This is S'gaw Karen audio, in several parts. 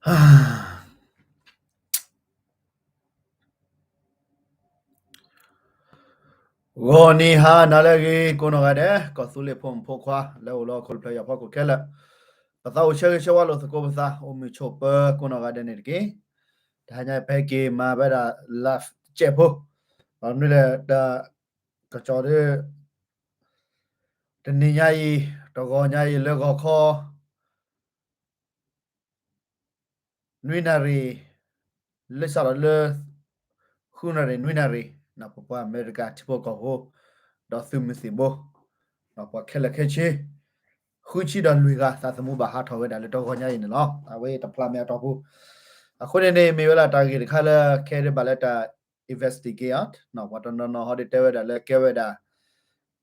ဂီၤနံၤဟါနၤလၢအဂ့ၤ ကိးနီၢ်ဂၤဒဲး ကီၢ်သူလ့ၤဖိမုၣ်ဖိခွါ လၢအိၣ်လၢဟီၣ်ခိၣ်တဖျၢၣ်ညါဖီခိၣ်ခဲလၢာ်, ပသးအိၣ်ဆၢဂ့ၤဆၢဝါလိာ်သကိးပသး အိၣ်မုာ်ဆိးပၢၤကိးနီၢ်ဂၤဒဲးန့ၣ်တက့ၢ်. တဟါညါပဟဲက့ၤမၤဝဲဒၣ် live တစဲးဖိ, ဘၣ်မနုၤလဲၣ် တၢ်ကစီၣ်ဒီး တနံၤညါအံၤ တဂီၤညါအံၤလၢဂီၤခီ နွံနၣ်ရံၣ် လၢစးထီၣ်လၢ ဃုနၣ်ရံၣ် နွံနၣ်ရံၣ် ပပှၤအမဲရကၤထံဖိကီၢ်ဖိ ဒီးသုးမုၢ်သံၣ်ဘိ ပှၤခဲလၢာ်ခဲဆ့ ဃုဆံဒီးလွံၢ်ဂၤ သးသမူဘၣ်ဟးထီၣ်ဝဲဒၣ်လၢတဂီၤညါအံၤန့ၣ်လီၤ. အဝဲတဖျါမဲာ်အတီၢ်ပူၤ အဃိန့ၣ်န့ၣ် မ့ၢ်ဝဲဒၣ်တၢ်ဂ့ၢ်တခါလၢ ခဲဒၣ်ဘၣ်လၢတၢ် investigate ပှၤတနီၤနီၤဟီဒ်တဲဝဲဒၣ်လၢကဲဝဲဒၣ်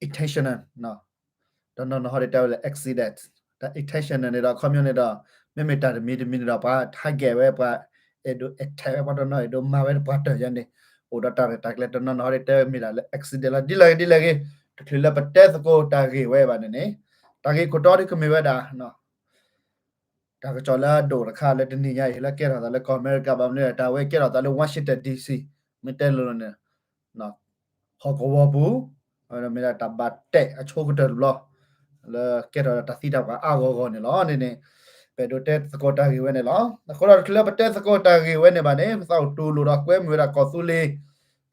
intentional တနီၤနီၤဟီဒ်တဲဝဲလၢ accident, တၢ် intentional န့ၣ်ဒီး ခီပညီန့ၣ်ဒီး မ့မ့ၢ်တၢ်တမံၤတမံၤန့ၣ်ဒီး ပှၤ target ဝဲ ပှၤအဲၣ်ဒိး attack ဝဲ ပှၤတနီၤနီၤအဲၣ်ဒိးမၤဝဲပှၤတၢၢ်ယါန့ၣ် အိၣ်ဒီးတၢ်ရဲၣ်တၢ်ကျဲၤ တနီၤနီၤဟီဒ်တဲဝဲမ့ၢ်ဒၣ်လၢ accident လီၤ. ဒ်လဲၣ်ဂ့ၤဒ်လဲၣ်ဂ့ၤ တချုးလၢပတဲသကိးတၢ်ဂ့ၢ်ဝဲဘၣ်န့ၣ်န့ၣ် တၢ်ဂ့ၢ်ခိၣ်တီဒ်ကမ့ၢ်ဝဲဒၣ် တၢ်ကစီၣ်လၢအဒိၣ်တခါလၢတနံၤညါအံၤ လၢကဲထီၣ်သးလၢကီၢ်အမဲရကၤ ဘၣ်မနုၤလဲၣ် တၢ်ဝဲကဲထီၣ်သးလၢ Washington D C မ့ၢ်တဲလိၤလိၤန့ၣ် ဟီၣ်ကဝီၤပူၤ မ့ၢ်ဒၣ်တၢ်ဘၣ်တဲာ်အဆိကတၢၢ်တဘျီ လၢကဲထီၣ်တၢ်သံတၢ်ပှၢ်အါဂီၢ်ဂီၢ်န့ၣ်လီၤ. န့ၣ်န့ၣ် ပအဲၣ်ဒိးတဲသကိးတၢ်ဂ့ၢ်ဝဲန့ၣ်လီၤ. အဃိဒီးတချုးလၢပတဲသကိးတၢ်ဂ့ၢ်ဝဲန့ၣ်ဘၣ်န့ၣ် ပသးအိၣ်တူၢ်လိာ်ဒီးကွဲမုာ်ဝဲဒၣ်ကီၢ်သူလ့ၤ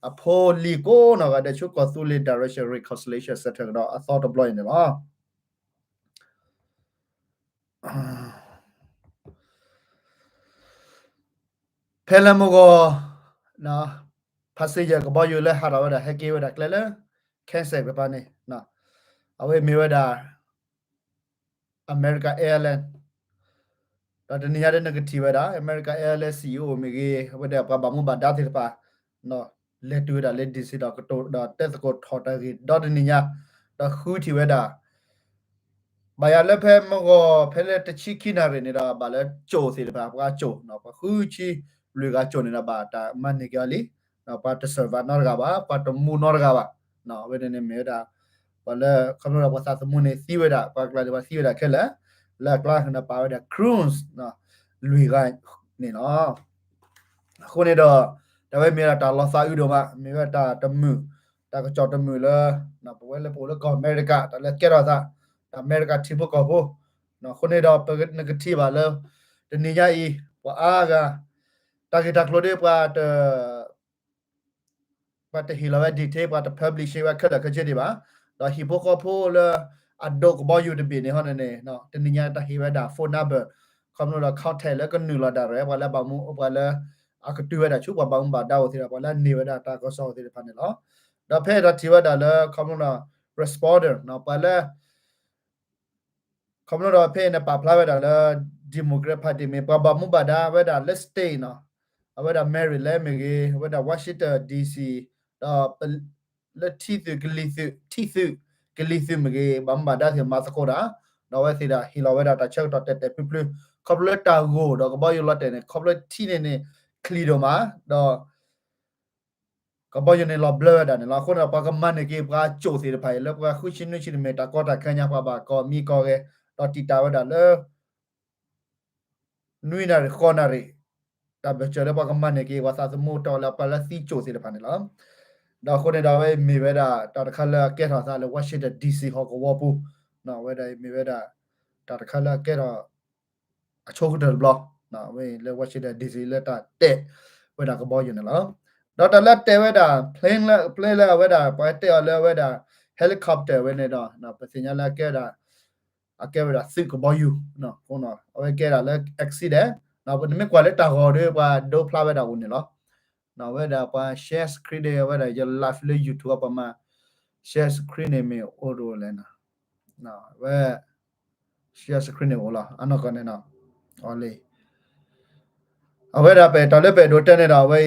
အဖိလံၤကိးနီၢ်ဂၤဒဲးဆူ ကီၢ်သူလ့ၤ Direction Reconciliation Center ကဒီးအသီတဘျီအံၤန့ၣ်လီၤ. ဖဲလၢမုၢ်ဂီၤ passenger ကဘီယူၤလၢဟးထီၣ်ဝဲဒၣ် ဟဲက့ၤဝဲဒၣ်ကျဲလၢ Kansas တကပၤန့ၣ် အဝဲမ့ၢ်ဝဲဒၣ် American Airlines ဒီးတနံၤညါဒ်နကထံၣ်ဝဲဒၣ် American Airlines C E O မ့ၢ်ဂ့ၤ အဝဲဒၣ်ပှၤဘၣ်မူဘၣ်ဒါသ့ၣ်တဖၣ် လဲၤတုၤဝဲဒၣ်လၢ D C ဒီးကတိၤဒီးတဲသကိးထီၣ်တၢ်ဂ့ၢ်ဒီတနံၤညါ ဒီးဃုထံၣ်ဝဲဒၣ် ဘၣ်ဃးလၢဖဲမုၢ်ဂီၤ ဖဲလၢတဆံခံနၣ်ရံၣ်န့ၣ်ဒီး ဘၣ်လၢကၠိၣ်သ့ၣ်တဖၣ် ပှၤကၠိၣ် ပှၤဃုဆံလွံၢ်ဂၤကၠိၣ်န့ၣ်ဒီး ဘၣ်တၢ်မၤန့ၢ်က့ၤအီၤလံ ပှၤတ survive နီတဂၤဘၣ် ပှၤတမူနီတဂၤဘၣ်. အဝဲန့ၣ်န့ၣ်မ့ၢ်ဝဲဒၣ် ပှၤလၢခီဖျိဒီးပှၤသးသမူန့ၣ်သံဝဲဒၣ် ပှၤကျါန့ၣ်ပှၤသံဝဲဒၣ်ခဲလၢာ် လၢအကျါန့ၣ်ပာ်ဝဲဒၣ် crew လွံၢ်ဂၤန့ၣ်လီၤ. အဃိန့ၣ်ဒီး တၢ်ဝဲမ့ၢ်ဝဲဒၣ်တၢ်လီၤသးအုးဒိၣ်မး မ့ၢ်ဝဲဒၣ်တၢ်တမုာ် တၢ်ကစီၣ်တမုာ်လၢ ပဝဲလၢပအိၣ်လၢကီၢ်အမဲရကၤ တၢ်လၢကဲထီၣ်သး တၢ်အမဲရကၤထံဖိကီၢ်ဖိ အဃိန့ၣ်ဒီး ပနကထံၣ်ဘၣ်လၢ တနံၤညါအံၤ ပှၤအါဂၤ တၢ်ဂ့ၢ်တၢ်ကျိၤဒ်ပှၤတ ပှၤတဟ့ၣ်လီၤဝဲ detail ပှၤတ publish ဝဲခဲလၢာ်ခဲဆ့ဒံးဘၣ်. ဒီးဟံၣ်ဖိဃီဖိလၢ အဒိးကဘီယူၤတဘ့ၣ်န့ၣ်ဟီန့ၣ်န့ၣ် တနံၤညါတၢ်ဟ့ၣ်ဝဲဒၣ် phone number ခီဖျိဒီး contact လၢကနုာ်လီၤ direct ပှၤလၢဘၣ်မူ ပှၤလၢ အကတုၤဝဲဒၣ်ဆူပှၤဘၣ်မူဘၣ်ဒါအိၣ်သ့ၣ်ဒီး ပှၤလၢအန့ၢ်ဝဲဒၣ်တၢ်ကစီၣ်သ့ၣ်တဖၣ်န့ၣ်လီၤ. ဒီးဖဲအံၤဒီးထံၣ်ဝဲဒၣ်လၢ ခီဖျိဒီး responder ပှၤလၢ ခီဖျိဒီးဖဲအံၤန့ၣ် ပာ်ဖျါဝဲဒၣ်လၢ Democrat Party မ့ၢ်ပှၤဘၣ်မူဘၣ်ဒါဝဲဒၣ်လၢ state နီၤ, အဝဲဒၣ် Maryland မ့ၢ်ဂ့ၤ, အဝဲဒၣ် Washington D C ဒီး လၢထံသုးကလံၤသုး ထံသုးကလံၤသုးမ့ၢ်ဂ့ၤ, ဘၣ်မူဘၣ်ဒါသ့ၣ်မၤသကိးတၢ်, ဒီးအဝဲသ့ၣ်ဒၣ်ဟ့ၣ်လီၤဝဲဒၣ်တၢ်ဆၢကတီၢ်တဲာ်တဲာ်ဖျုးဖျုး, ခီဖျိလၢတၢ်ဂိၢ်ဒီးကဘီယူၤလီၤတဲာ်န့ၣ် ခီဖျိထံန့ၣ်န့ၣ် ချံးဒိၣ်မး, ဒီး ကဘီယူၤန့ၣ်လီၤဘျၢဝဲဒၣ်န့ၣ်လီၤ. အဃိန့ၣ်ဒီး ပှၤကမၤန့ၢ်က့ၤပှၤကၠိၣ်သ့ၣ်တဖၣ်အံၤ လၢပှၤဃုဆံနွံဆံတမ့ၢ်တၢ်ကီတၢ်ခဲညါ ပှၤဘၣ်ကိးမံၤကိးဂဲၤ, ဒီးတံာ်တာ်ဝဲဒၣ်လၢ နွံနၣ်ရံၣ်ဃိးနၣ်ရံၣ်, တၢ်ဘၢၣ်စၢၤလၢပှၤကမၤန့ၢ်က့ၤပှၤသးသမူတီလၢပှၤလၢသံကၠိၣ်သ့ၣ်တဖၣ်န့ၣ်လီၤ. ဒီးအဃိန့ၣ်ဒီး အဝဲမ့ၢ်ဝဲဒၣ်တၢ်တခါလၢအကဲထီၣ်သးလၢ Washington D C ဟီၣ်ကဝီၤပူၤ, အဝဲဒၣ်မ့ၢ်ဝဲဒၣ် တၢ်တခါလၢအကဲထီၣ် အဆိကတၢၢ်တဘျီ, လၢ Washington D C လၢတၢ်တဲာ်ဝဲဒၣ်ကဘီယူၤန့ၣ်လီၤ. ဒီးတၢ်လၢတဲာ်ဝဲဒၣ် plane လၢ plane လၢအဝဲဒၣ် ပှၤတဲအီၤလၢအဝဲဒၣ် helicopter ဝဲန့ၣ်ဒီး ပသ့ၣ်ညါလၢအကဲဝဲဒၣ် အကဲဝဲဒၣ်သုးကဘီယူၤ, အဝဲကဲဒၣ်လၢ accident, နမ့ၢ်ကွၢ်လၢတၢ်ဂီၤဒီး ပှၤဒိဖျါဝဲဒၣ်အိၣ်န့ၣ်လီၤ. အဝဲဒၣ်ပှၤ share screen န့ၣ် အဝဲဒၣ်ယ live လၢ YouTube ပှၤမၤ share screen န့ၣ်မ့ၢ်အိၣ်တအိၣ်လဲၣ်, ဝဲ share screen န့ၣ်အိၣ်လီၤ အနီၢ်ကီၢ်န့ၣ်နီၤ, အီၤလံ အဝဲဒၣ်ပတၢ်လၢပအဲၣ်ဒိးတဲန့ၣ်ဒီး အဝဲ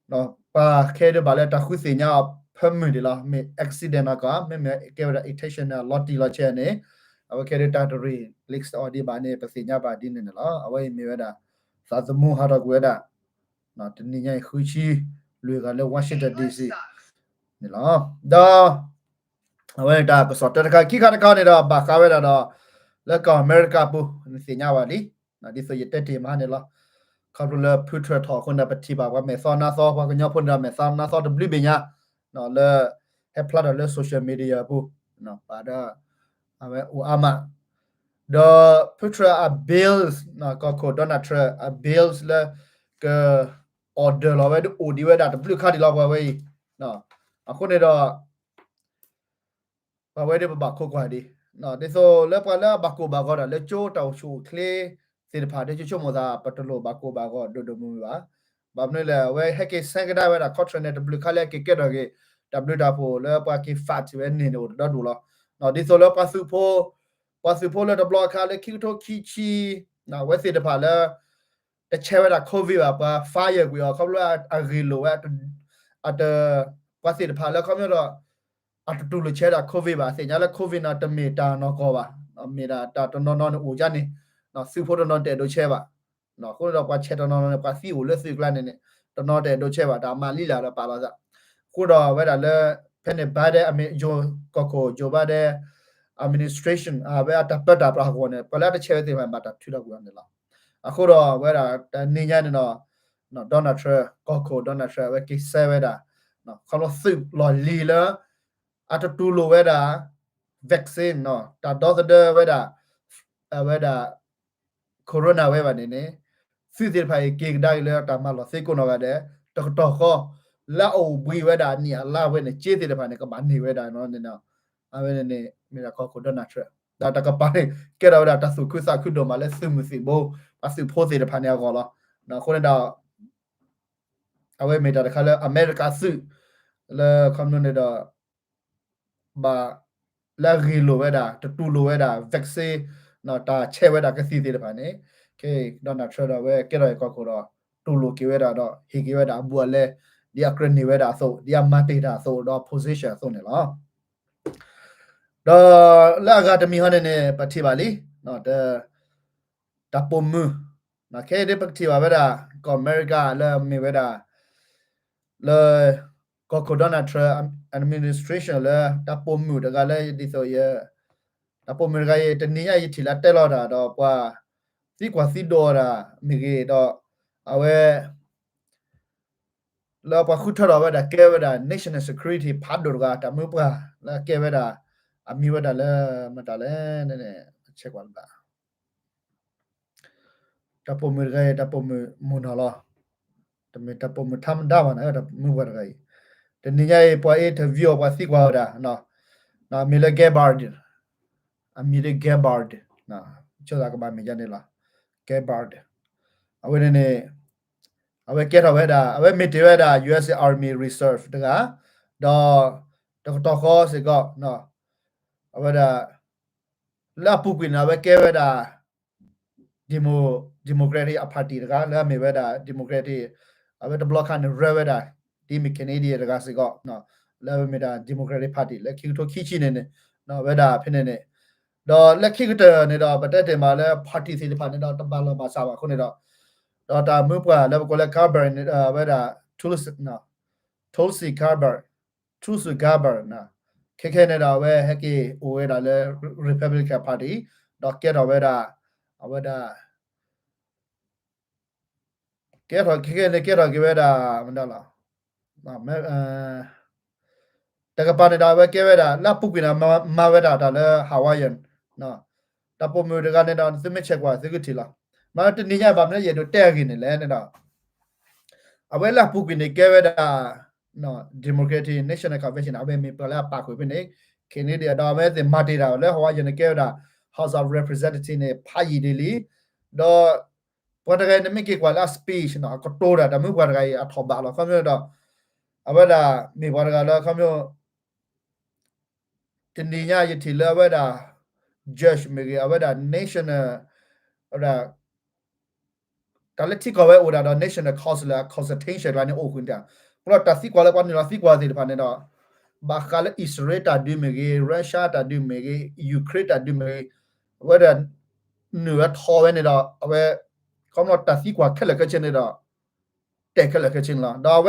အံၤ ပှၤခဲဒၣ်ဘၣ်လၢတၢ်ဃုသ့ၣ်ညါအီၤဖၢမုၢ်ဒံးလီၤ. မ့ၢ် accident နီၢ်ကီၢ် မ့မ့ၢ်ကဲဝဲဒၣ် intentional လီၤတံၢ်လီၤဆဲးန့ၣ် အဝဲခဲဒၣ်တၢ်တ release အီၤဒံးဘၣ်န့ၣ် ပသ့ၣ်ညါဘၣ်ဒ်န့ၣ်န့ၣ်လီၤ. အဝဲအံၤမ့ၢ်ဝဲဒၣ် သးသမူဟးထီၣ်ကွံာ်ဝဲဒၣ် တနံၤညါအံၤ ဃုဆံလွံၢ်ဂၤလၢ Washington D C န့ၣ်လီၤ. ဒီး အဝဲတၢ်ကစီၣ်တၢတခါ ခံခါတခါန့ၣ်ဒီး ဘၣ်ဃးဝဲဒၣ်ဒီး လၢကီၢ်အမဲရကၤပူၤ နသ့ၣ်ညါဘၣ်လံ ဒ်သိးယတဲတ့ၢ်မးန့ၣ်လီၤ. ခီဖျိလၢဖုထြၢထီၣ်အဃိန့ၣ် ပထံၣ်ဘၣ်ပှၤမဲာ်သီနါသီ ပှၤကညီဖိန့ၣ်ဒီးမဲာ်သီနါသီတဘျုးဘ့ၣ်ညါ လၢ ဟဲဖျါထီၣ်လၢ social media အပူၤ ပာ်ဒီး အဝဲအိၣ်အါမး ဒီးဖုထြၢအ bills ကီၢ်ခိၣ် Donald Trump အ bills လၢ က order လီၤဝဲ ဒ်အိၣ်ဒံးဝဲဒၣ်တဘျုးခါဒံးလီၤ ပှၤဝဲအံၤ. အဃိန့ၣ်ဒီး ပှၤဝဲဒၣ်ပဘၣ်ခိးကွၢ်ဒံး ဒ်သိးလၢပှၤလၢအဘၣ်ကိၣ်ဘၣ်ဂီၤဒီးလၢကၠိတၢ်အိၣ်ဆူၣ်အိၣ်ချ့သ့ၣ်တဖၣ် ဒ်ကဆိကမိၣ်သး ပတလိၣ်ဘၣ်ကိၣ်ဘၣ်ဂီၤဒိၣ်ဒိၣ်မုၢ်မုၢ်ဘၣ်. ဘၣ်မနုၤလဲၣ် အဝဲဟဲက့ၤဆဲးကဒါဝဲဒၣ် contract န့ၣ် တဘျုးခါလၢအက့ၤကဲထီၣ်က့ၤ တၢ်ဘျုးတၢ်ဖှိၣ်လၢပှၤက့ၤ fight ဝဲန့ၣ်န့ၣ်အိၣ်တဒီဒူၣ်လီၤ. ဒ်သိးလၢပှၤသုးဖိ ပှၤသုးဖိလၢတဘျီအခါလၢခံကထိခံဆံ အဝဲသ့ၣ်တဖၣ်လၢ တဆဲးဝဲဒၣ် COVID ဘၣ် ပှၤ fire ကွံာ်အီၤ ခီဖျိလၢအဂ့ၢ်လိာ်ဝဲ အတ ပှၤသ့ၣ်တဖၣ်လၢခီဖျိဒီး အတတူၢ်လိာ်ဆဲးဝဲဒၣ် COVID ဘၣ် သ့ၣ်ညါလၢ COVID န့ၣ် တမ့ၢ်တၢ်နီၢ်ကီၢ်ဘၣ်, မ့ၢ်ဒၣ်တၢ်တနီၤနီၤန့ၣ်အိၣ်ဒ်န့ၣ် သုးဖိတနီၤတအဲၣ်ဒိးဆဲးဘၣ်. အဃိန့ၣ်ဒီးပှၤဆဲးတနီၤနီၤန့ၣ် ပှၤသံအိၣ်လၢသုးကျါန့ၣ်န့ၣ် တနီၤတအဲၣ်ဒိးဆဲးဘၣ် တၢ်မၤလံလၢ်ဒီးပာ်လီၤသး. အဃိဒီးအဝဲဒၣ်လၢ ဖဲန့ၣ် Biden အမ့ၢ် Joe ကီၢ်ခိၣ် Joe Biden administration အဝဲအတၢ်ပၢတၢ်ပြးအဂီၢ်န့ၣ် ပှၤလၢအတဆဲးဝဲသ့ၣ်တဖၣ်န့ၣ် ဘၣ်တၢ်ထုးထီၣ်ကွံာ်အီၤန့ၣ်လီၤ. အဃိဒီးအဝဲဒၣ်တနံၤညါန့ၣ်ဒီး Donald Trump ကီၢ်ခိၣ် Donald Trump အဝဲက့ၤစဲးဝဲဒၣ် ခီဖျိသုးလီၢ်လံၤလၢ အတတူၢ်လိာ်ဝဲဒၣ် vaccine တၢ်ဒီသဒၢဝဲဒၣ် အဝဲဒၣ် corona ဝဲဘၣ်န့ၣ်န့ၣ် သုးသ့ၣ်တဖၣ်အံၤက့ၤကဒါက့ၤလၢတၢ်မၤလီၤသ့ကိးနီၢ်ဂၤဒဲး တကတီၢ်ဃီ လၢအအိၣ်ဘှံးဝဲဒၣ်အနံၣ်အလါဝဲန့ၣ် က့သ့ၣ်တဖၣ်န့ၣ် ကဘၣ်န့ၢ်ဝဲဒၣ်န့ၣ် အဝဲန့ၣ်န့ၣ် မ့ၢ်ဒၣ်ကီၢ်ခိၣ် Donald Trump ဒီးတကပၤန့ၣ် ကဲထီၣ်ဝဲဒၣ်တၢ်သူၣ်ခုသးခုဒိၣ်မးလၢသုးမုၢ်သံၣ်ဘိ ပှၤသုးဖိသ့ၣ်တဖၣ်န့ၣ်အဂီၢ်လီၤ. အဃိန့ၣ်ဒီး အဝဲမ့ၢ်တၢ်တခါလၢအမဲရကၤသုး လၢခီဖျိန့ၣ်ဒီး ဘၣ် လၢအဂ့ၢ်လိာ်ဝဲဒၣ် တတူၢ်လိာ်ဝဲဒၣ် vaccine တၢ်ဆဲးဝဲဒၣ်ကသံၣ်သ့ၣ်တဖၣ်န့ၣ် Donald Trump ဒီးအဝဲကဲထီၣ်ကီၢ်ခိၣ်ဒီး တူၢ်လိာ်က့ၤဝဲဒၣ်ဒီး ဟ့ၣ်က့ၤဝဲဒၣ်အဘူးအလဲ ဒ်အကြၢးန့ၢ်ဝဲဒၣ်အသိး ဒ်အမၤတ့ၢ်တၢ်အသိး ဒီး position အသိးန့ၣ်လီၤ. ဒီးလၢအဂၤတမံၤဟီန့ၣ်န့ၣ် ပထံၣ်ဘၣ်လံ တၢ်ပိာ်မုၣ် ခဲအံၤဒ်ပကထံၣ်ဘၣ်ဝဲဒၣ် ကီၢ်အမဲရကၤလၢအမ့ၢ်ဝဲဒၣ် လၢ ကီၢ်ခိၣ် Donald Trump administration လၢတၢ်ပိာ်မုၣ်တဂၤလၢဒ်သိးယ တၢ်ပိာ်မုၣ်တဂၤအံၤ တနံၤညါယထံၣ်လၢအတဲလီၤတၢ်ဒီးပှၤ သံကွၢ်သံဒိးတၢ်မ့ၢ်ဂ့ၤဒီး အဝဲ လၢပှၤဃုထၢထီၣ်ဝဲဒၣ်ကဲဝဲဒၣ် national security ဖးဒိၣ်တဂၤ တၢ်မုၢ်ပှၢ်လၢအကဲဝဲဒၣ် အမံၤဝဲဒၣ်လၢ မတၤလဲၣ်န့ၣ် ဆဲးကွၢ်လၢ တၢ်ပိာ်မုၣ်တဂၤအံၤ တၢ်ပိာ်မုၣ်မုၢ်နီၢ်လီၤ. တမ့ၢ်တၢ်ပိာ်မုၣ်ထါမဒါဘၣ်န့ၣ် တၢ်မုၣ်ပှၢ်တဂၤအံၤ တနံၤညါအံၤ ပှၤ interview အီၤ ပှၤသံကွၢ်ဝဲဒၣ် အမံၤလၢ Gabbard အမံၤလၢ Gabbard ဆိသးကဘၣ်မ့ၢ်ယါန့ၣ်လီၤ. Gabbard အဝဲန့ၣ်န့ၣ် အဝဲကဲထီၣ်ဝဲဒၣ် အဝဲမ့ၢ်တ့ၢ်ဝဲဒၣ် US Army Reserve တဂၤ ဒီး တကတီၢ်ဃီစ့ၢ်ကီး အဝဲဒၣ် လၢအပူၤကွံာ်န့ၣ် အဝဲကဲဝဲဒၣ် Demo- Democratic အ party တဂၤ လၢအမ့ၢ်ဝဲဒၣ် Democratic အဝဲတဘျီခါန့ၣ် ရၢဝဲဒၣ် ဒ်မ့ၢ် Canadian တဂၤစ့ၢ်ကီး လၢအဝဲမ့ၢ်ဒၣ် Democratic Party လၢခံကထိခံဆံန့ၣ်န့ၣ် ဝဲဒၣ်ဖဲန့ၣ်န့ၣ် ဒီးလၢခံကတၢၢ်န့ၣ်ဒီး ပတဲတ့ၢ်မးလၢ party သ့ၣ်တဖၣ်န့ၣ်ဒီး တဘၣ်လီၢ်ဘၣ်စးဘၣ်အဃိန့ၣ်ဒီး ဒီးတၢ်မုၢ်ပှၢ်လၢပကိးလၢ Gabbard န့ၣ် ဝဲဒၣ် Tulsi Gabbard Tulsi Gabbard ခဲခဲန့ၣ်ဒီး အဝဲဟဲက့ၤအိၣ်ဝဲဒၣ်လၢ Republican Party ဒီးကဲထီၣ်ဝဲဒၣ် အဝဲဒၣ် ကဲထီၣ်ခဲခဲန့ၣ် ကဲထီၣ်က့ၤဝဲဒၣ် မတၤလီၤ တကပၤန့ၣ်ဒီး အဝဲကဲဝဲဒၣ် လၢအပူၤကွံာ်န့ၣ် မၤဝဲဒၣ်တၢ်လၢ Hawaiian တၢ်ပိာ်မုၣ်တဂၤန့ၣ်ဒီး သုမ့ၢ်ဆဲးကွၢ်သုကထံၣ်လီၤ. မ့ၢ်တနံၤညါဘၣ်မနုၤယအဲၣ်ဒိးတဲအဂ့ၢ်န့ၣ်လဲၣ်န့ၣ်ဒီး အဝဲလၢအပူၤကွံာ်န့ၣ်ကဲဝဲဒၣ် Democratic National Convention အဝဲမ့ၢ်ပှၤလၢအပာ်ဃုာ်ဖဲန့ၣ် Canada ဒီးအဝဲသ့ၣ်မၤတ့ၢ်တၢ်လၢ Hawaiian န့ၣ်ကဲဝဲဒၣ် House of Representative န့ၣ် ဖးယံာ်ဒ်လံ ဒီး ပှၤတဂၤအံၤန့ၣ်မ့ၢ်က့ၤကွၢ်လၢအ speech န့ၣ် အကတိၤတၢ် တၢ်မုၢ်ပှၢ်တဂၤအံၤအထီၣ်ဘးလီၤ. ခီဖျိဒီး အဝဲဒၣ်မ့ၢ်ပှၤတဂၤလၢခီဖျိ တနံၤညါယထံၣ်လၢအဝဲဒၣ် judge မ့ၢ်ဂ့ၤ အဝဲဒၣ် national အဝဲဒၣ် တၢ်လၢထံကီၢ်ဝဲအိၣ်ဒၣ်ဒီး national council အ consultation ကျါန့ၣ်အိၣ်ဃုာ်န့ၣ် အဃိဒီးတၢ်သံကွၢ်လၢပှၤနုာ်လီၤသံကွၢ်သ့ၣ်တဖၣ်န့ၣ်ဒီး ဘၣ်ဃးလၢအံၣ်စရ့လးတၢ်ဒုးမ့ၢ်ဂ့ၤ Russia တၢ်ဒုးမ့ၢ်ဂ့ၤ Ukraine တၢ်ဒုးမ့ၢ်ဂ့ၤ အဝဲဒၣ် နုာ်ဝဲထီၣ်ဝဲန့ၣ်ဒီး အဝဲ ခီဖျိတၢ်သံကွၢ်ခဲလၢာ်ခဲဆ့န့ၣ်ဒီး တဲာ်ခဲလၢာ်ခဲဆ့န့ၣ်လီၤ. ဒီးအဝဲဒၣ် ခီ